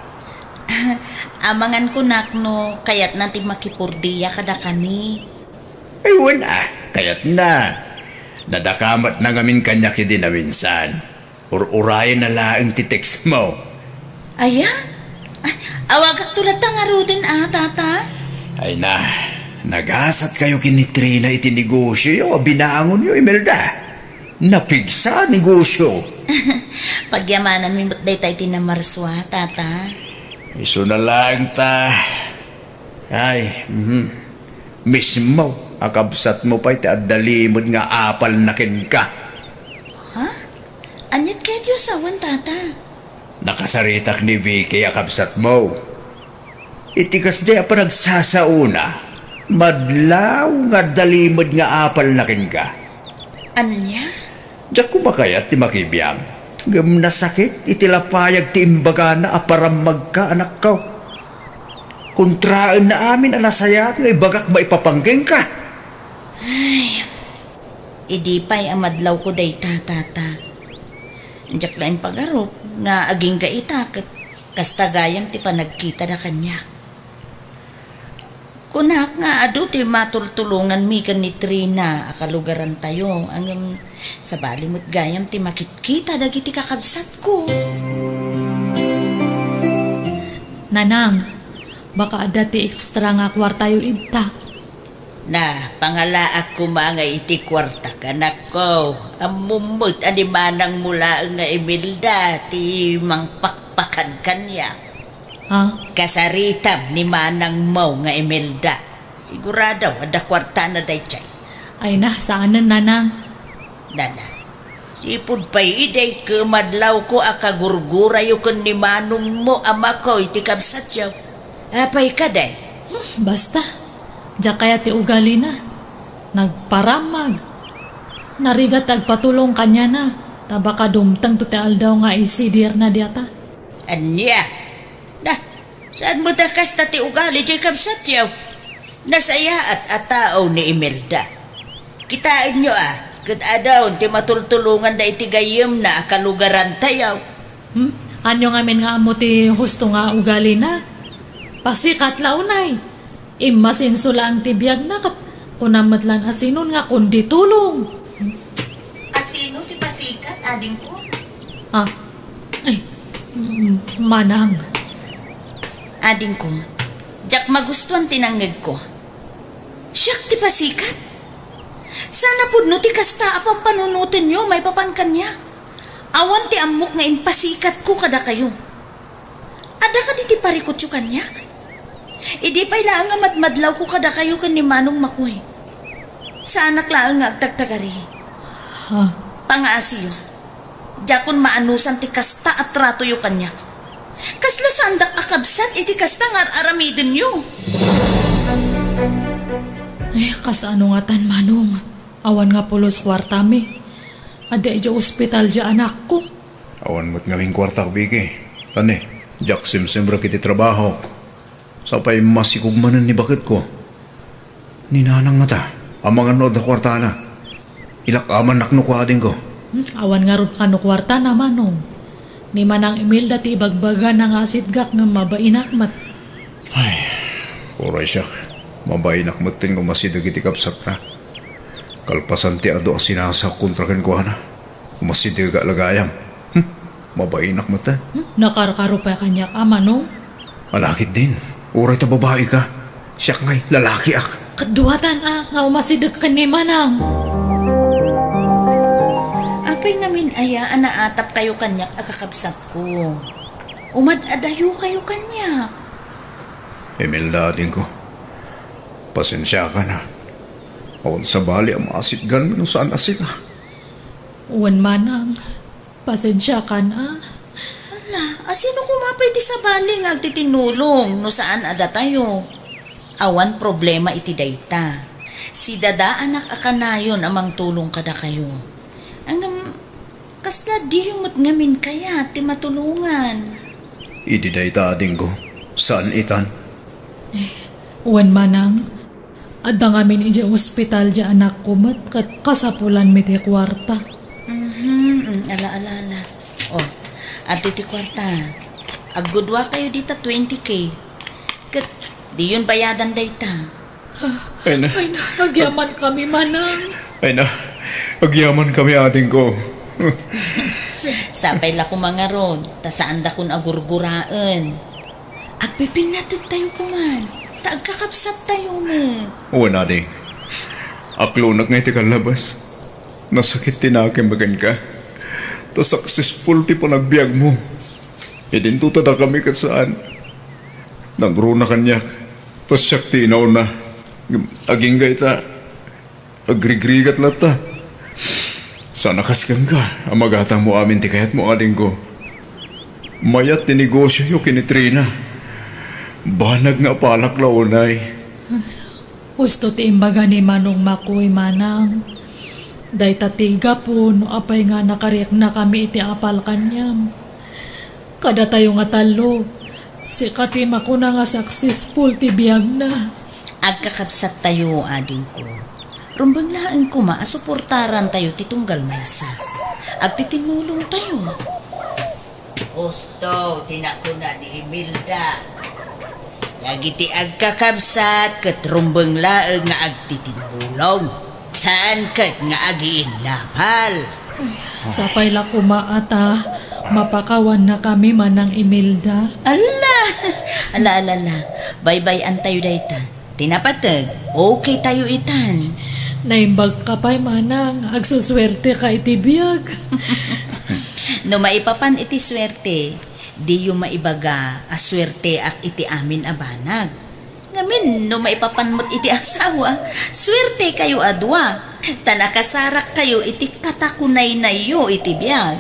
Amangan kunak no kayatna ti makipordia kadakami. Ay, wen a, kayatna. Nadakamatna ngamin kaniak idi naminsan. Ur-urayenna laeng ti textmo. Aya? Ah, awagakto latta ngaruden a, tata? Ay na, nagasatkayo ken ni Trina iti negosioyo a binaangonyo, Imelda. Napigsa a negosio. Pagyamananmi met dayta iti namarsua, tata. Isuna laeng ta. Ay, mhm. Mismo a kabsatmo pay ti adda limed nga apalna kenka. Ha? Aniat ketdi a sawen, tata? Nakasaritak ni Vicky a kabsatmo. Iti kasdiay a panagsasaona, madlaw nga adda limed nga apalna kenka. Ania? Diak koma kayat ti makibiang, ngem nasakit iti lapayag ti imbagana a parammagka, anakko. Kontraenna amin a nasayaat nga ibagak maipapan kenka. Ay, idi pay a madlawko dayta, tata. Diak laeng pagarup nga agingga ita ket kasta gayam ti panagkitada kaniak. Kunak nga adu ti matultulonganmi ken ni Trina a kalugarantayo, ngem sabali met gayam ti makitkita dagiti kakabsatko. Nanang, baka adda ti extra nga kuartayo ita. Na, pangalaak koma nga iti kuartak, anakko. Ammom met a ni manangmo laeng nga Imelda ti mangpakpakan kaniak. Ha? Kasaritam ni manangmo nga Imelda. Sigurado, adda kuartana daydiay. Ay na, saanen, nanang. Nana, sipud pay idi, ket madlawko a kagurgurayo ken ni manongmo, amako, iti kabsatyo. Apay kadi? Hmm, basta. Diak kayat ti ugalina. Nagparammag. Narigat ti agpatulong kaniana, ta baka dumtengto ti aldaw nga isidirna diata. Ania? Da, saan met a kasta ti ugali diay kabsatyo? Nasayaat a tao ni Imelda. Kitaenyo a, ket adu ti matultulonganda iti gayyemna a kalugarantayo. Hmm? Ania ngamin nga ammo ti husto nga ugalina? Pasikat la unay. Immasinso laeng ti biagna ket kunam met laeng a sinon nga kundi tulong. Asino ti pasikat, adingko? Ah, ay, mm, manang. Adingko, diak magustuan ti nangngegko. Siak ti pasikat? Saan a pudno ti kasta a pampanunotenyo maipapan kaniak? Awan ti ammok nga impasikatko kadakayo. Adda kadi ti parikutyo kaniak? Idi pay laeng nga madmadlawko kadakayo ken ni Manong Makoy, saanak laeng nga agtagtagari. Ha? Pangaasiyo. Diakon maanusan ti kasta a tratoyo kaniak. Kasla saandak a kabsat iti kasta nga ar-aramidenyo. Eh, kasano ngatan, Manong? Awan nga pulos kuartami. Adda idiay ospital diay anakko. Awan met ngamin kuartak, Vicky. Tani, diak simsimrek iti trabahok. Sapay masikog manen ni baketko. Ni Nanang ngata, amangan no adda kuartana. Ilak-amannak no kua adingko. Hmm, awan ngarud kano kuartana, Manong. Ni Manang Imelda ti ibagbagana nga asitgak ngem mabainak met. Ay, uray siak. Mabainak metten nga umasideg iti kabsatna. Kalpasan ti adu a sinasaok kontra kenkuana, umasidegak la gayam. Hmm, mabainak met, eh. Hmm, nakarkaro pay kaniak a, Manong. Ala ketdin, uray ta babai ka. Siak ngay, lalakiak. Kaduatan a, nga umasideg ken ni Manang. Apay ngamin aya a naatapkayo kaniak a kakabsatko? Umad-adayokayo kaniak. Imelda, adingko. Pasensiakan a. Awan sabali a maasitganmi no saan a sika. Wen, Manang, pasensiakan a. Ala, a sino koma pay ti sabali nga agtitinulong no saan a datayo? Awan problema iti dayta. Sidadaanak a kanayon a mangtulong kadakayo. Ngem, kasla diyo met ngamin kayat ti matulongan? Idi dayta, adingko, saan itan? Eh, wen, Manang, adda ngamin idiay ospital diay anakko met ket kasapulanmi ti kuarta. Mhm, mm, ala, ala, ala. Oh, adtoy ti kuarta. Agguduakayo dita twenty K. Ket diyon bayadan dayta. Ay na. Ay na, agyamankami, Manang. Ay na, agyamankami, adingko. Sapay la koma ngarud, ta saandakon a gurguraen. Agpipinnategtayo koman, ta agkakabsattayo met. Wen, ading. Aklonak nga iti kallabas. Nasakit ti nakem kenka. Ta successful ti panagbiagmo. Idinto ta dakami ket saan. Nagruna kaniak, ta siak ti inauna. Agingga ita, agrigrigat latta. Saan a kas kenka a magatangmo amin ti kayatmo, adingko. Mayat ti negosioyo ken ni Trina. Banag nga apalak la unay. Husto ti imbaga ni Manong Makoy, Manang. Dayta ti gapu no apay nga nakarieknakami iti apal kaniam. Kadatayo nga tallo, sika ti makuna nga successful ti biagna. Agkakabsattayo, adingko. Rumbeng laeng koma a suportarantayo ti tunggal maysa. Agtitinnulongtayo. Husto ti nakuna ni Imelda. Dagiti agkakabsat ket rumbeng laeng nga agtitinnulong. Saan ket nga agiinnapal. Sapay la koma a ta mapakawannakami, Manang Imelda. Ala! Ala, ala, ala. Baybay-antayo dayta. Ti napateg, okay tayo itan. Naimbag ka pay, Manang. Agsusuerte ka iti biag. No maipapan iti suerte, diyo maibaga a suerteak iti amin a banag. Ngamin, no maipapan met iti asawa, suertekayo a dua. Ta nakasarakkayo iti katakunaynayyo iti biag.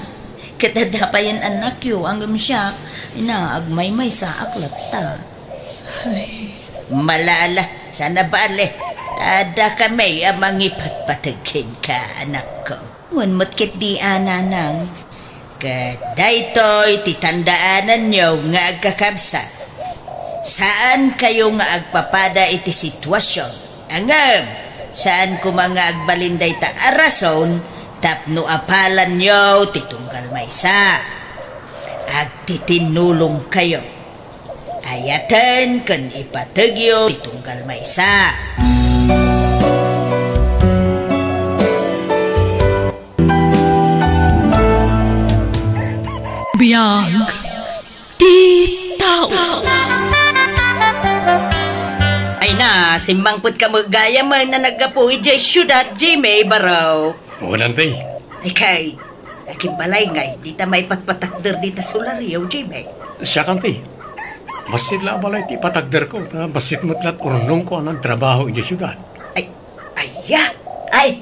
Ket adda payen annakyo, ngem siak, ina, agmaymaysaak latta. Ay. Malala, saan a bale. Ta adda kami a mangipatpateg kenka, anakko. Wen met ketdi a, Nanang. Ket daytoy ti tandaananyo nga agkakabsat. Saankayo nga agpapada iti sitwasion. Ngem, saan koma nga agbalin dayta a rason tapno apalanyo ti tunggal maysa. Agtitinnulongkayo. Ayaten ken ipategyo ti tunggal maysa. Biag ti tao. Ay na, simmangpet ka met gayam a naggapu idiay siudad, Jimmy Barok. Wen, Auntie. Ikay, agimbalay ngay, dita maipatpatakder dita solaryo, Jimmy. Siak, Auntie. Bassit la a balay ti ipatakderko, ta bassit met la't urnongko a nagtrabaho idiay siudad. Ay, aya? Ay,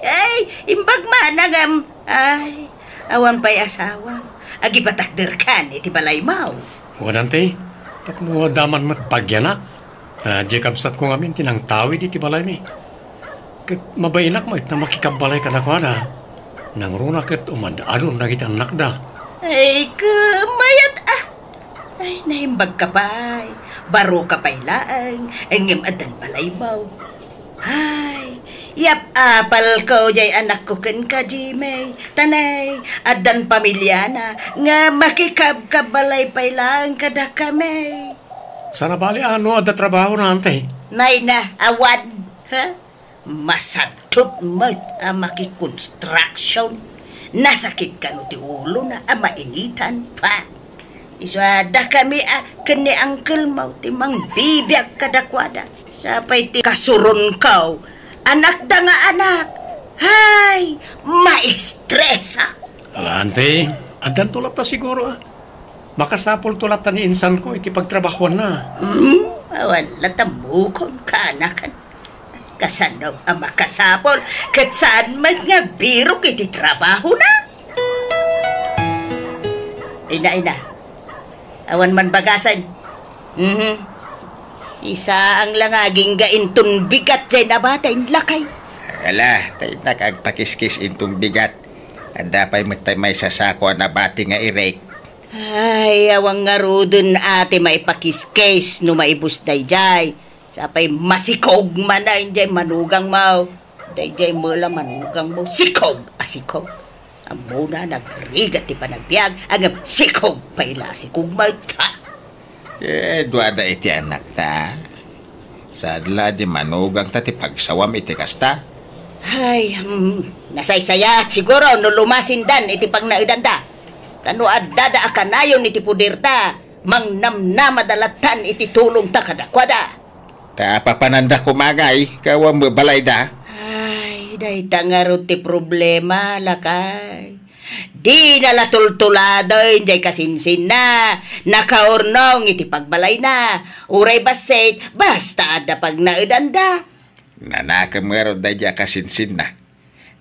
ay, imbag man, agam. Ay, Awan pay asawam. Agipatakderkan iti balaymaw. Wen, Auntie, tapno adda man met bagianak. Ah, diay kabsatko ngamin ti nangtawid iti balaymi. Ket mabainak met a makikabbalay kadakuada. Nangruna ket umad-adun dagiti annakda. Ay, ket mayat a. Ay, naimbagka pay. Baroka pay laeng, ngem addan balaymaw. Ay, yap-apalko diay anakko kenka, Jimmy. Tanay, addan pamiliana nga makikabkabbalay pay laeng kadakami. Saan a bali a no adda trabahona, Auntie? Nay na, awan. Ha? Masadut met a makikonstruction. Nasakit kano ti ulona a mainitan pa. Isu a dakami a ken ni uncle mo ti mangbibiag kadakuada. Sapay ti kasuronko, anakda nga anak. Hay, maistresak. Ala, Auntie, addanto latta siguro, ah. Makasapulto latta ni insanko iti pagtrabahuanna. Hmm? Awan latta mukon kaanakan. Kasano a makasapul ket saan met nga birok iti trabahona? Ina, ina. Awan man bagasen. Mhm. Isaang la nga agingga inton bigat diay nabati, lakay. Ala, ta innak agpakiskis inton bigat. Adda pay met tay maysa sako a nabati nga irek. Ay, awan ngaruden a ti maipakiskis no maibus daydiay. Sapay masikog manen jay manugangmo. Dayjay met la manugangmo, sikog a sikog. Ammona, nagrigat ti panagbiag, ngem sikog pay la a sikog met. Eh, duada iti anakta. Saan la di manugangta ti pagsawam iti kasta? Ay, hmm, nasaysayat siguro no lumasindan iti pagnaedanda. Ta no addada a kanayon iti puderda, mangnamnamada lattan iti tulongta kadakuada. Ta papananda koma ngay, ket awan met balayda. Ay, dayta ngarud ti problema, lakay. Dina la tultuladen jay kasinsinna, nakaurnong iti pagbalayna. Uray bassit, basta adda pagnaedanda. Nanakem ngarud dayjay a kasinsinna.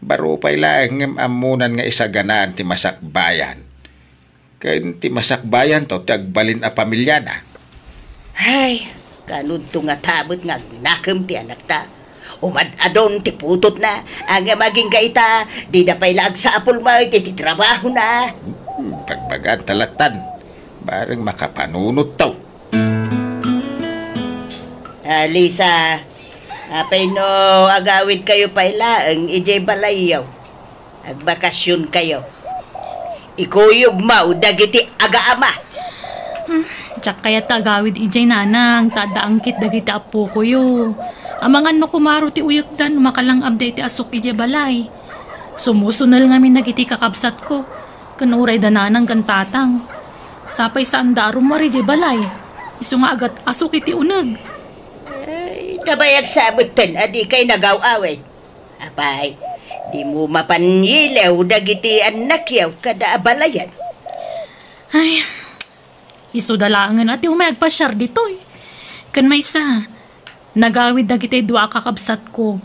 Baro pay laeng ngem ammonan nga isaganaan ti masakbayan. Ken ti masakbayanto ti agbalin a pamiliana. Ay, kanudto ngata met nga agnakem ti anakta. Umad-adun ti putotna, ngem agingga ita, dida pay la agsapul met iti trabahona. Hmm, bagbagaanta lattan. Bareng makapanunotto. Ah, Lisa, apay no agawidkayo pay laeng idiay balayyo? Agbakasionkayo. Ikuyogmo dagiti agaama. Hmm, diak kayat ta agawid idiay, nanang, ta adda angkit dagiti appokoyo. Amangan no kumaro ti uyotda no makalang-abda iti asuk idiay balay. Sumusunel ngamin dagiti kakabsatko, ken uray da nanang ken tatang. Sapay saanda a rummuar idiay balay, isu nga agat-asuk iti uneg. Ay, nabayag sa metten a dikay nagaw-awid. Apay, dimo mapan yilew dagiti annakyo kada a balayan? Ay, isuda laengen a ti umay agpasiar ditoy. Ken maysa, nagawid dagiti dua a kakabsatko.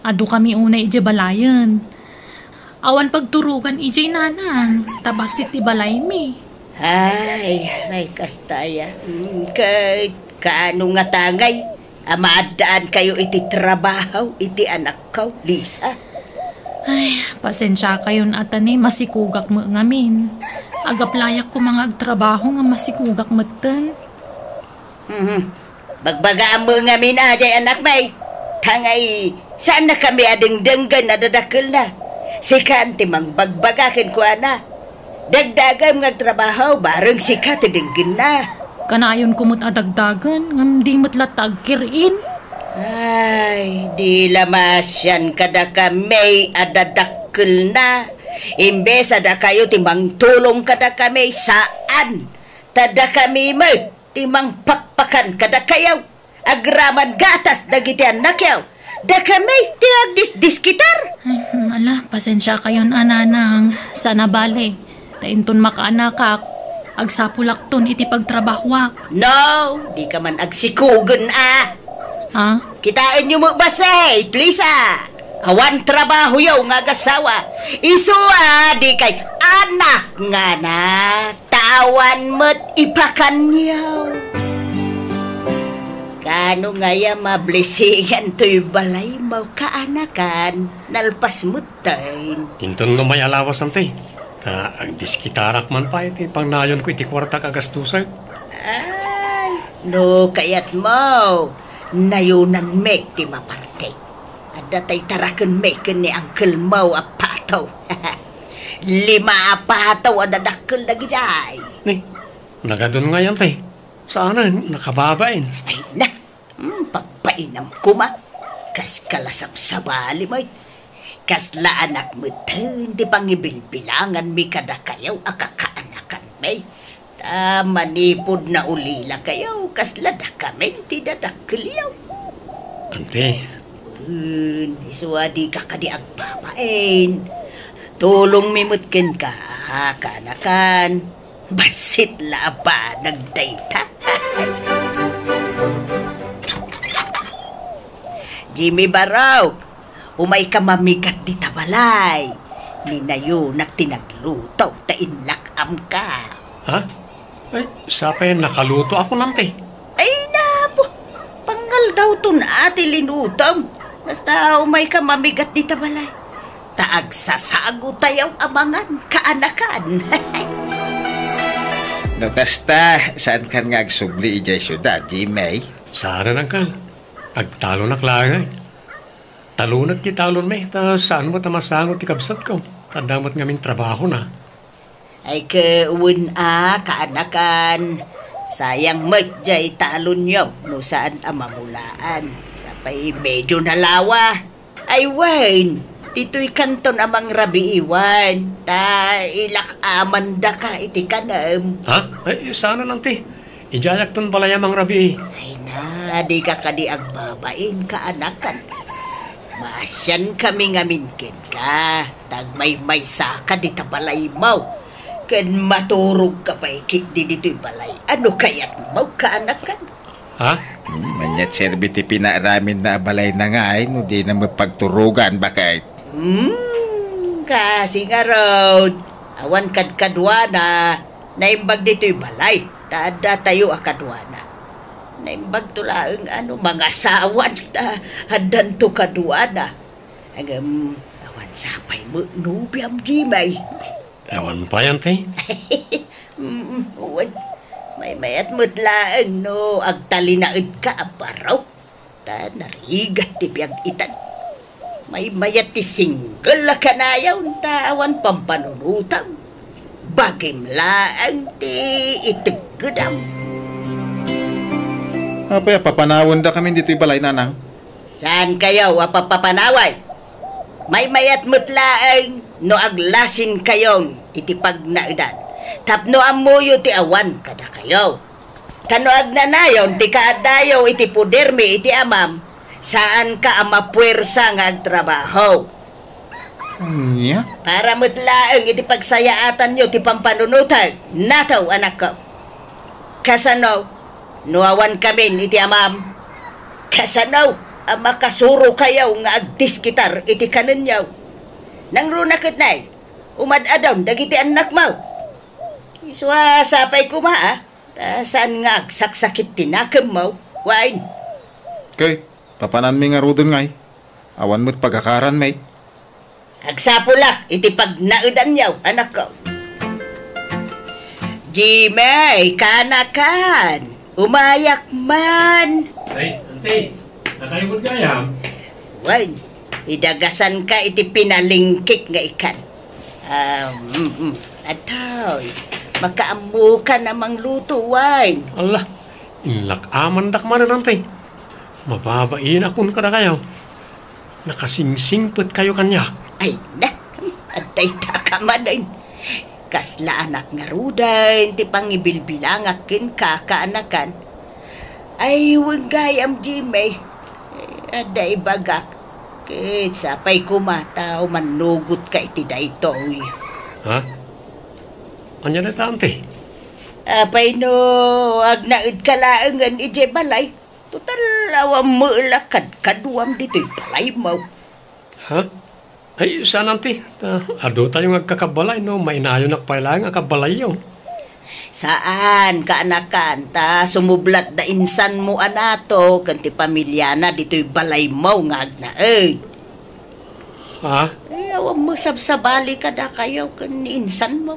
Adukami unay idiay balayen. Awan pagturogan idiay, nanang, ta bassit ti balaymi. Ay, ay, kasta aya. Mm, ket kaano ngata ngay a maaddaankayo iti trabaho iti anakko, Lisa? Ay, pasensiakayon a ta ni masikogak met ngamin. Agaplayak koma nga agtrabaho nga masikogak metten. Mhm. Bagbagaam met ngamin a jay anakmi. Tangay, saannakami a dengdenggen a dadakkelna. Sikan ti mangbagbaga kenkuana. Dagdagem nga agtrabaho, bareng sika ti denggenna. Kanayonko met a dagdagen, ngem di met latta agkir-in. Ay, di la maasian kadakami a dadakkelna. Imbes a dakayo ti mangtulong kadakami, saan. Ta dakami met ti mangpakpakan kadakayo. Agraman gatas dagiti annakyo. Dakami ti agdisdiskitar. Ay, hmm, ala, pasensiakayon a, nanang. Saan a bale. Ta inton makaanakak, agsapulakton iti pagtrabahuak. No, dika man agsikogen a. Ha? Kitaenyo met bassit, Lisa. Awan trabahoyo nga agasawa. Isu a di kay anak ngana, ta awan met ipakanyo. Kano ngaya mablisingan toy balaymo, kaanakan, nalpas metten. Inton no may alawas, anti. Ta agdiskitarak man pay ti pangnayonko iti kuartak a gastusen. Ay, no kayatmo, nayonanmi ti maparte. Adda tay tarakenmi ken ni angkelmo a pato. Lima a pato a dadakkel dagidiay. Ni, nagadun ngay, anti. Saanen, nakababain. Ay na, hmm, pagpainam koma. Kas kalasapsabali met. Kasla anak metten ti pangibilbilanganmi kadakayo a kakaanakanmi. Ta manipud naulilakayo, kasla dakamin ti dadakkelyo. Anti. Wen, isu a dika kadi agbabain. Tulongmi met kenka, kaanakan. Bassit la a banag dayta. Jimmy Barok, umayka mamigat dita balay. Ni nayonak ti nagluto, ta inlak-amka. Ha? Ay, sapay nakaluto ako, anti. Ay, napo. Pangaldawton a ti linutom. Basta umayka mamigat dita balay. Ta agsasagotayo a mangan, kaanakan. No kasta, saankan nga agsubli idiay siudad, Jimmy? Saan a nangkan? Agtalonak laeng, ay. Talonek ti talonmi, ta saan met a masango ti kabsatko. Ta adda met ngamin trabahona. Ay, ket wen a, kaanakan. Sayang met jay talonyo no saan a mamulaan. Sapay medio nalawa. Ay, wen, ditoy kanton a mangrabii, wen, ta ilak-amandaka iti kanem. Ha? Ay, saan a, anti. Idiayakton balay a mangrabii. Ay na, dika kadi agbabain, kaanakan. Maasiankami ngamin kenka, ta agmaymaysaka dita balaymo. Ken maturogka pay ketdi ditoy balay. Ano kayatmo, kaanakan? Ha? Hmm, ania ti serbi ti pinaaraminna a balayna ngay no dina met pagturogan, baket? Hmm, kasi ngarud, awan kadkaduana, naimbag ditoy balay, ta addatayo a kaduana. Naimbagto laeng a no mangasawan, ta addanto kaduana. Ngem, awan sapay met nobiam, Jimmy. Awan pay, anti. Mm, wen. Maymayat met laeng no agtalinaedka a baro. Ta narigat ti biag itan. Maymayat ti single a kanayon ta awan pampanunotam. Bagim laeng ti iteggedam. Apay a papanawendakamin ditoy balay, nanang? Saankayo a papapanaway? Maymayat met laeng no aglasinkayon iti pagnaedan, tapno ammoyo ti awan kadakayo. Ta no agnanayon ti kaaddayo iti podermi iti Amam, saanka a mapuersa nga agtrabaho. Ania? Para met laeng iti pagsayaatanyo ti pampanunotek, nataw, anakko. Kasano no awankamin iti Amam? Kasano a makasurokayo nga agdiskitar iti kanenyo? Nangruna ket nay, umad-adon dagiti annakmo. Isu a sapay koma, a, ta saan nga agsaksakit ti nakemmo, wen. Ket papananmi ngaruden ngay? Awan met pagakaranmi. Agsapulak iti pagnaedanyo, anakko. Jimmy, kaanakan, umayak man. Ay, anti, nakayo met gayam? Wen, idagasanka iti pinalingkik nga ikan. Ah, mm, mm. Atoy, makaammokan a mangluto, wen. Allah, inlak-amandak manen, anti. Mababainak kadakayo. Nakasingsingpetkayo kaniak. Ay na, adda itaka manen. Kasla anak ngaruden ti pangibilbilangak kenka, kaanakan. Ay, wen gayam, Jimmy. Eh, adda ibagak. Ket sapay koma ta umannugotka iti daytoy. Ha? Ania dayta, anti? Apay no agnaedka laengen idiay balay? Total, awan met la kadkaduam ditoy balaymo. Ha? Ay, saan, Auntie. Ta, adu tayo nga agkakabalay, no? Mainayonak pay laeng a kabalayyo. Saan, kaanakan, ta sumublat da insanmo a nato ken ti pamiliana ditoy balaymo nga agnaed. Ha? Eh, awan mo sabsabali kadakayo ken ni insanmo.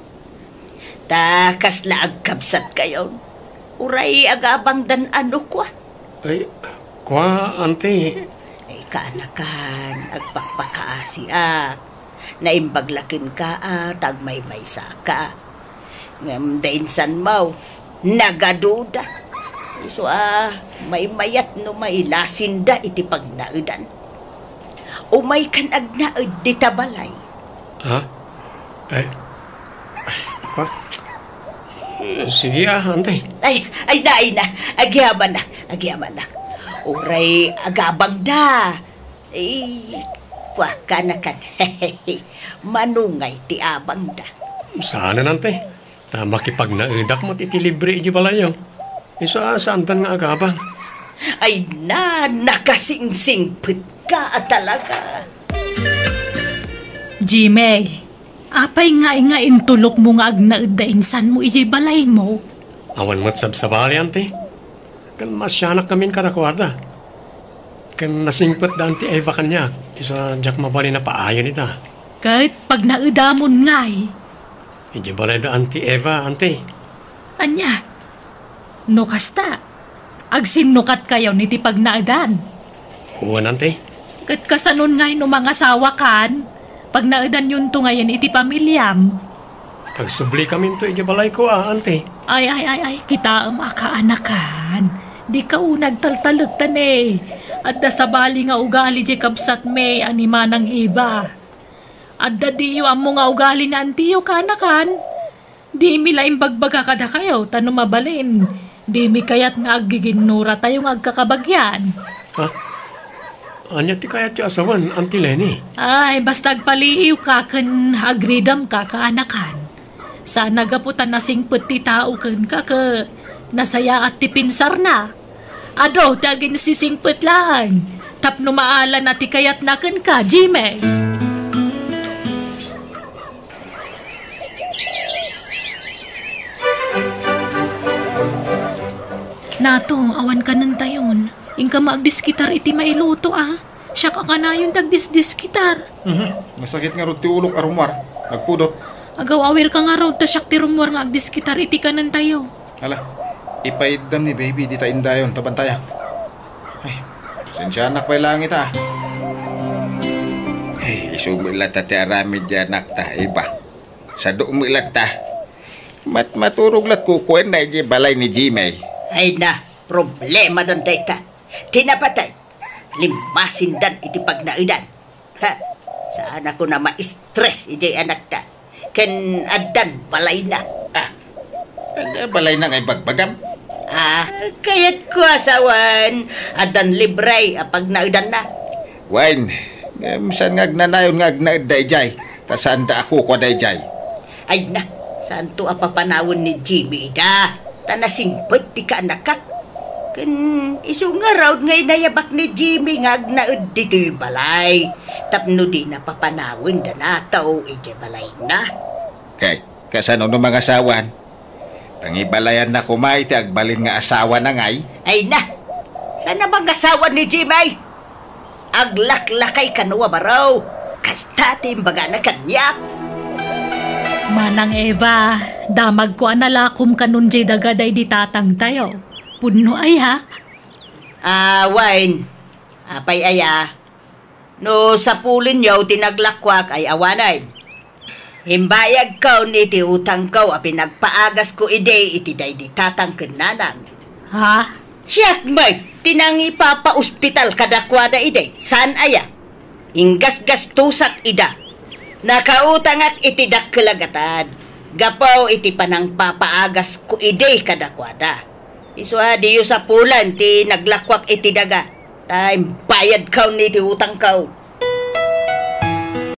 Ta kasla agkabsatkayon, uray agabangdan a no kua. Ay, kua, Auntie. Ay, kaanakan, agpakpakaasiak. Naimbag la kenka a ta agmaymaysaka. Ngem da insanmo, nagaduda. Isu a, maymayat no mailasinda iti pagnaedan. Umaykan agnaed dita balay. Ha? Ay, ay, kua? Sige, ah, Auntie. Ay, ay na, ay na. Agyamanak, agyamanak. Uray agabangda. Ay, kua, kaanakan. Manungay ti abangda. Saanen, Auntie. Ta makipagnaedak met iti libre iti balayyo. Isu a, saandan nga agabang. Ay na, nakasingsingpetka a talaga. Jimmy, apay ngay nga intulokmo nga agnaed da insanmo idiay balaymo? Awan met sabsabali, Auntie. Ken maasianak ngamin kadakuada. Ken nasingpet da Auntie Eva kaniak, isu a diak mabalin a paayen ita. Ket pagnaedamon ngay? Idiay balay da Auntie Eva, Auntie. Ania? No kasta, agsinnukatkayon iti pagnaedan? Wen, Auntie. Ket kasanon ngay no mangasawakan? Pagnaedanyonto ngayen iti pamiliam. Agsublikaminto idiay balayko a, Auntie. Ay, ay, ay, ay, kitaem a kaanakan. Dika unay agtaltalek ta ne. Adda sabali nga ugali diay kabsatmi a ni Manang Eva. Adda diyo ammo nga ugali ni antiyo, kaanakan. Dimi la imbagbaga kadakayo, ta no mabalin, dimi kayat nga aggiginnuratayo nga agkakabagian. Ha? Ania ti kayatyo a sawen, Auntie Leni? Ay, basta agpaliiwka ken agridamka, kaanakan. Saan a gapu ta nasingpet ti tao kenka ket nasayaat ti pinsarna. Adu ti aginsisingpet laeng tapno maala na ti kayatna kenka, Jimmy. Nato, awan kanentayon. Inka maagdiskitar iti mailuto, a. Siak a kanayon ti agdisdiskitar. Mhm. Nasakit ngarud ti ulok a rummuar. Nagpudot. Agaw-awirka ngarud ta siak ti rummuar nga agdiskitar iti kanentayo. Ala, ipaiddam ni baby dita indayon ta bantayak. Ay, pasensianak pay laeng ita. Ay, isu met latta ti aramid ti anakta, Eva. Sadu met latta. Mat-, maturog lat kukuenna idiay balay ni Jimmy. Ay na, problema dan dayta. Ti napatay, limmasindan iti pagnaedan. Ha, saan a kuna ma-stress idiay anakta. Ken addan balayna. Ah, ania balayna nga ibagbagam? Ah, kayatko a sawen, addan libre a pagnaedanna. Wen, ngem saan nga agnanayon nga agnaedda idiay, ta saanda a kukua daydiay. Ay na, saanto a papanawen ni Jimmy ida, ta nasingpet ti kaanakak. Ken isu ngarud nga inayabak ni Jimmy nga agnaed ditoy balay, tapno dina papanawen da Nato idiay balayna. Kay, kasano no mangasawan? Pangibalayanna koma iti agbalin nga asawana ngay? Ay na, saan a mangasawa ni Jimmy? Aglaklakay kano a baro. Kasta ti imbagana kaniak. Manang Eva, damagko a nalakom kanon diay daga daydi tatangtayo. Pudno aya? Ah, wen. Apay aya? No sapulenyo ti naglakuak ay awanen. Imbayadkon iti utangko a pinagpaagasko idi iti daydi tatang ken nanang. Ha? Siak met ti nangipapaospital kadakuada idi, saan aya? Inggasgastosak ida. Nakautangak iti dakkel a gatad gapu iti panangpapaagasko idi kadakuada. Isu a diyo sapulen ti naglakuak iti daga, ta imbayadkon iti utangko.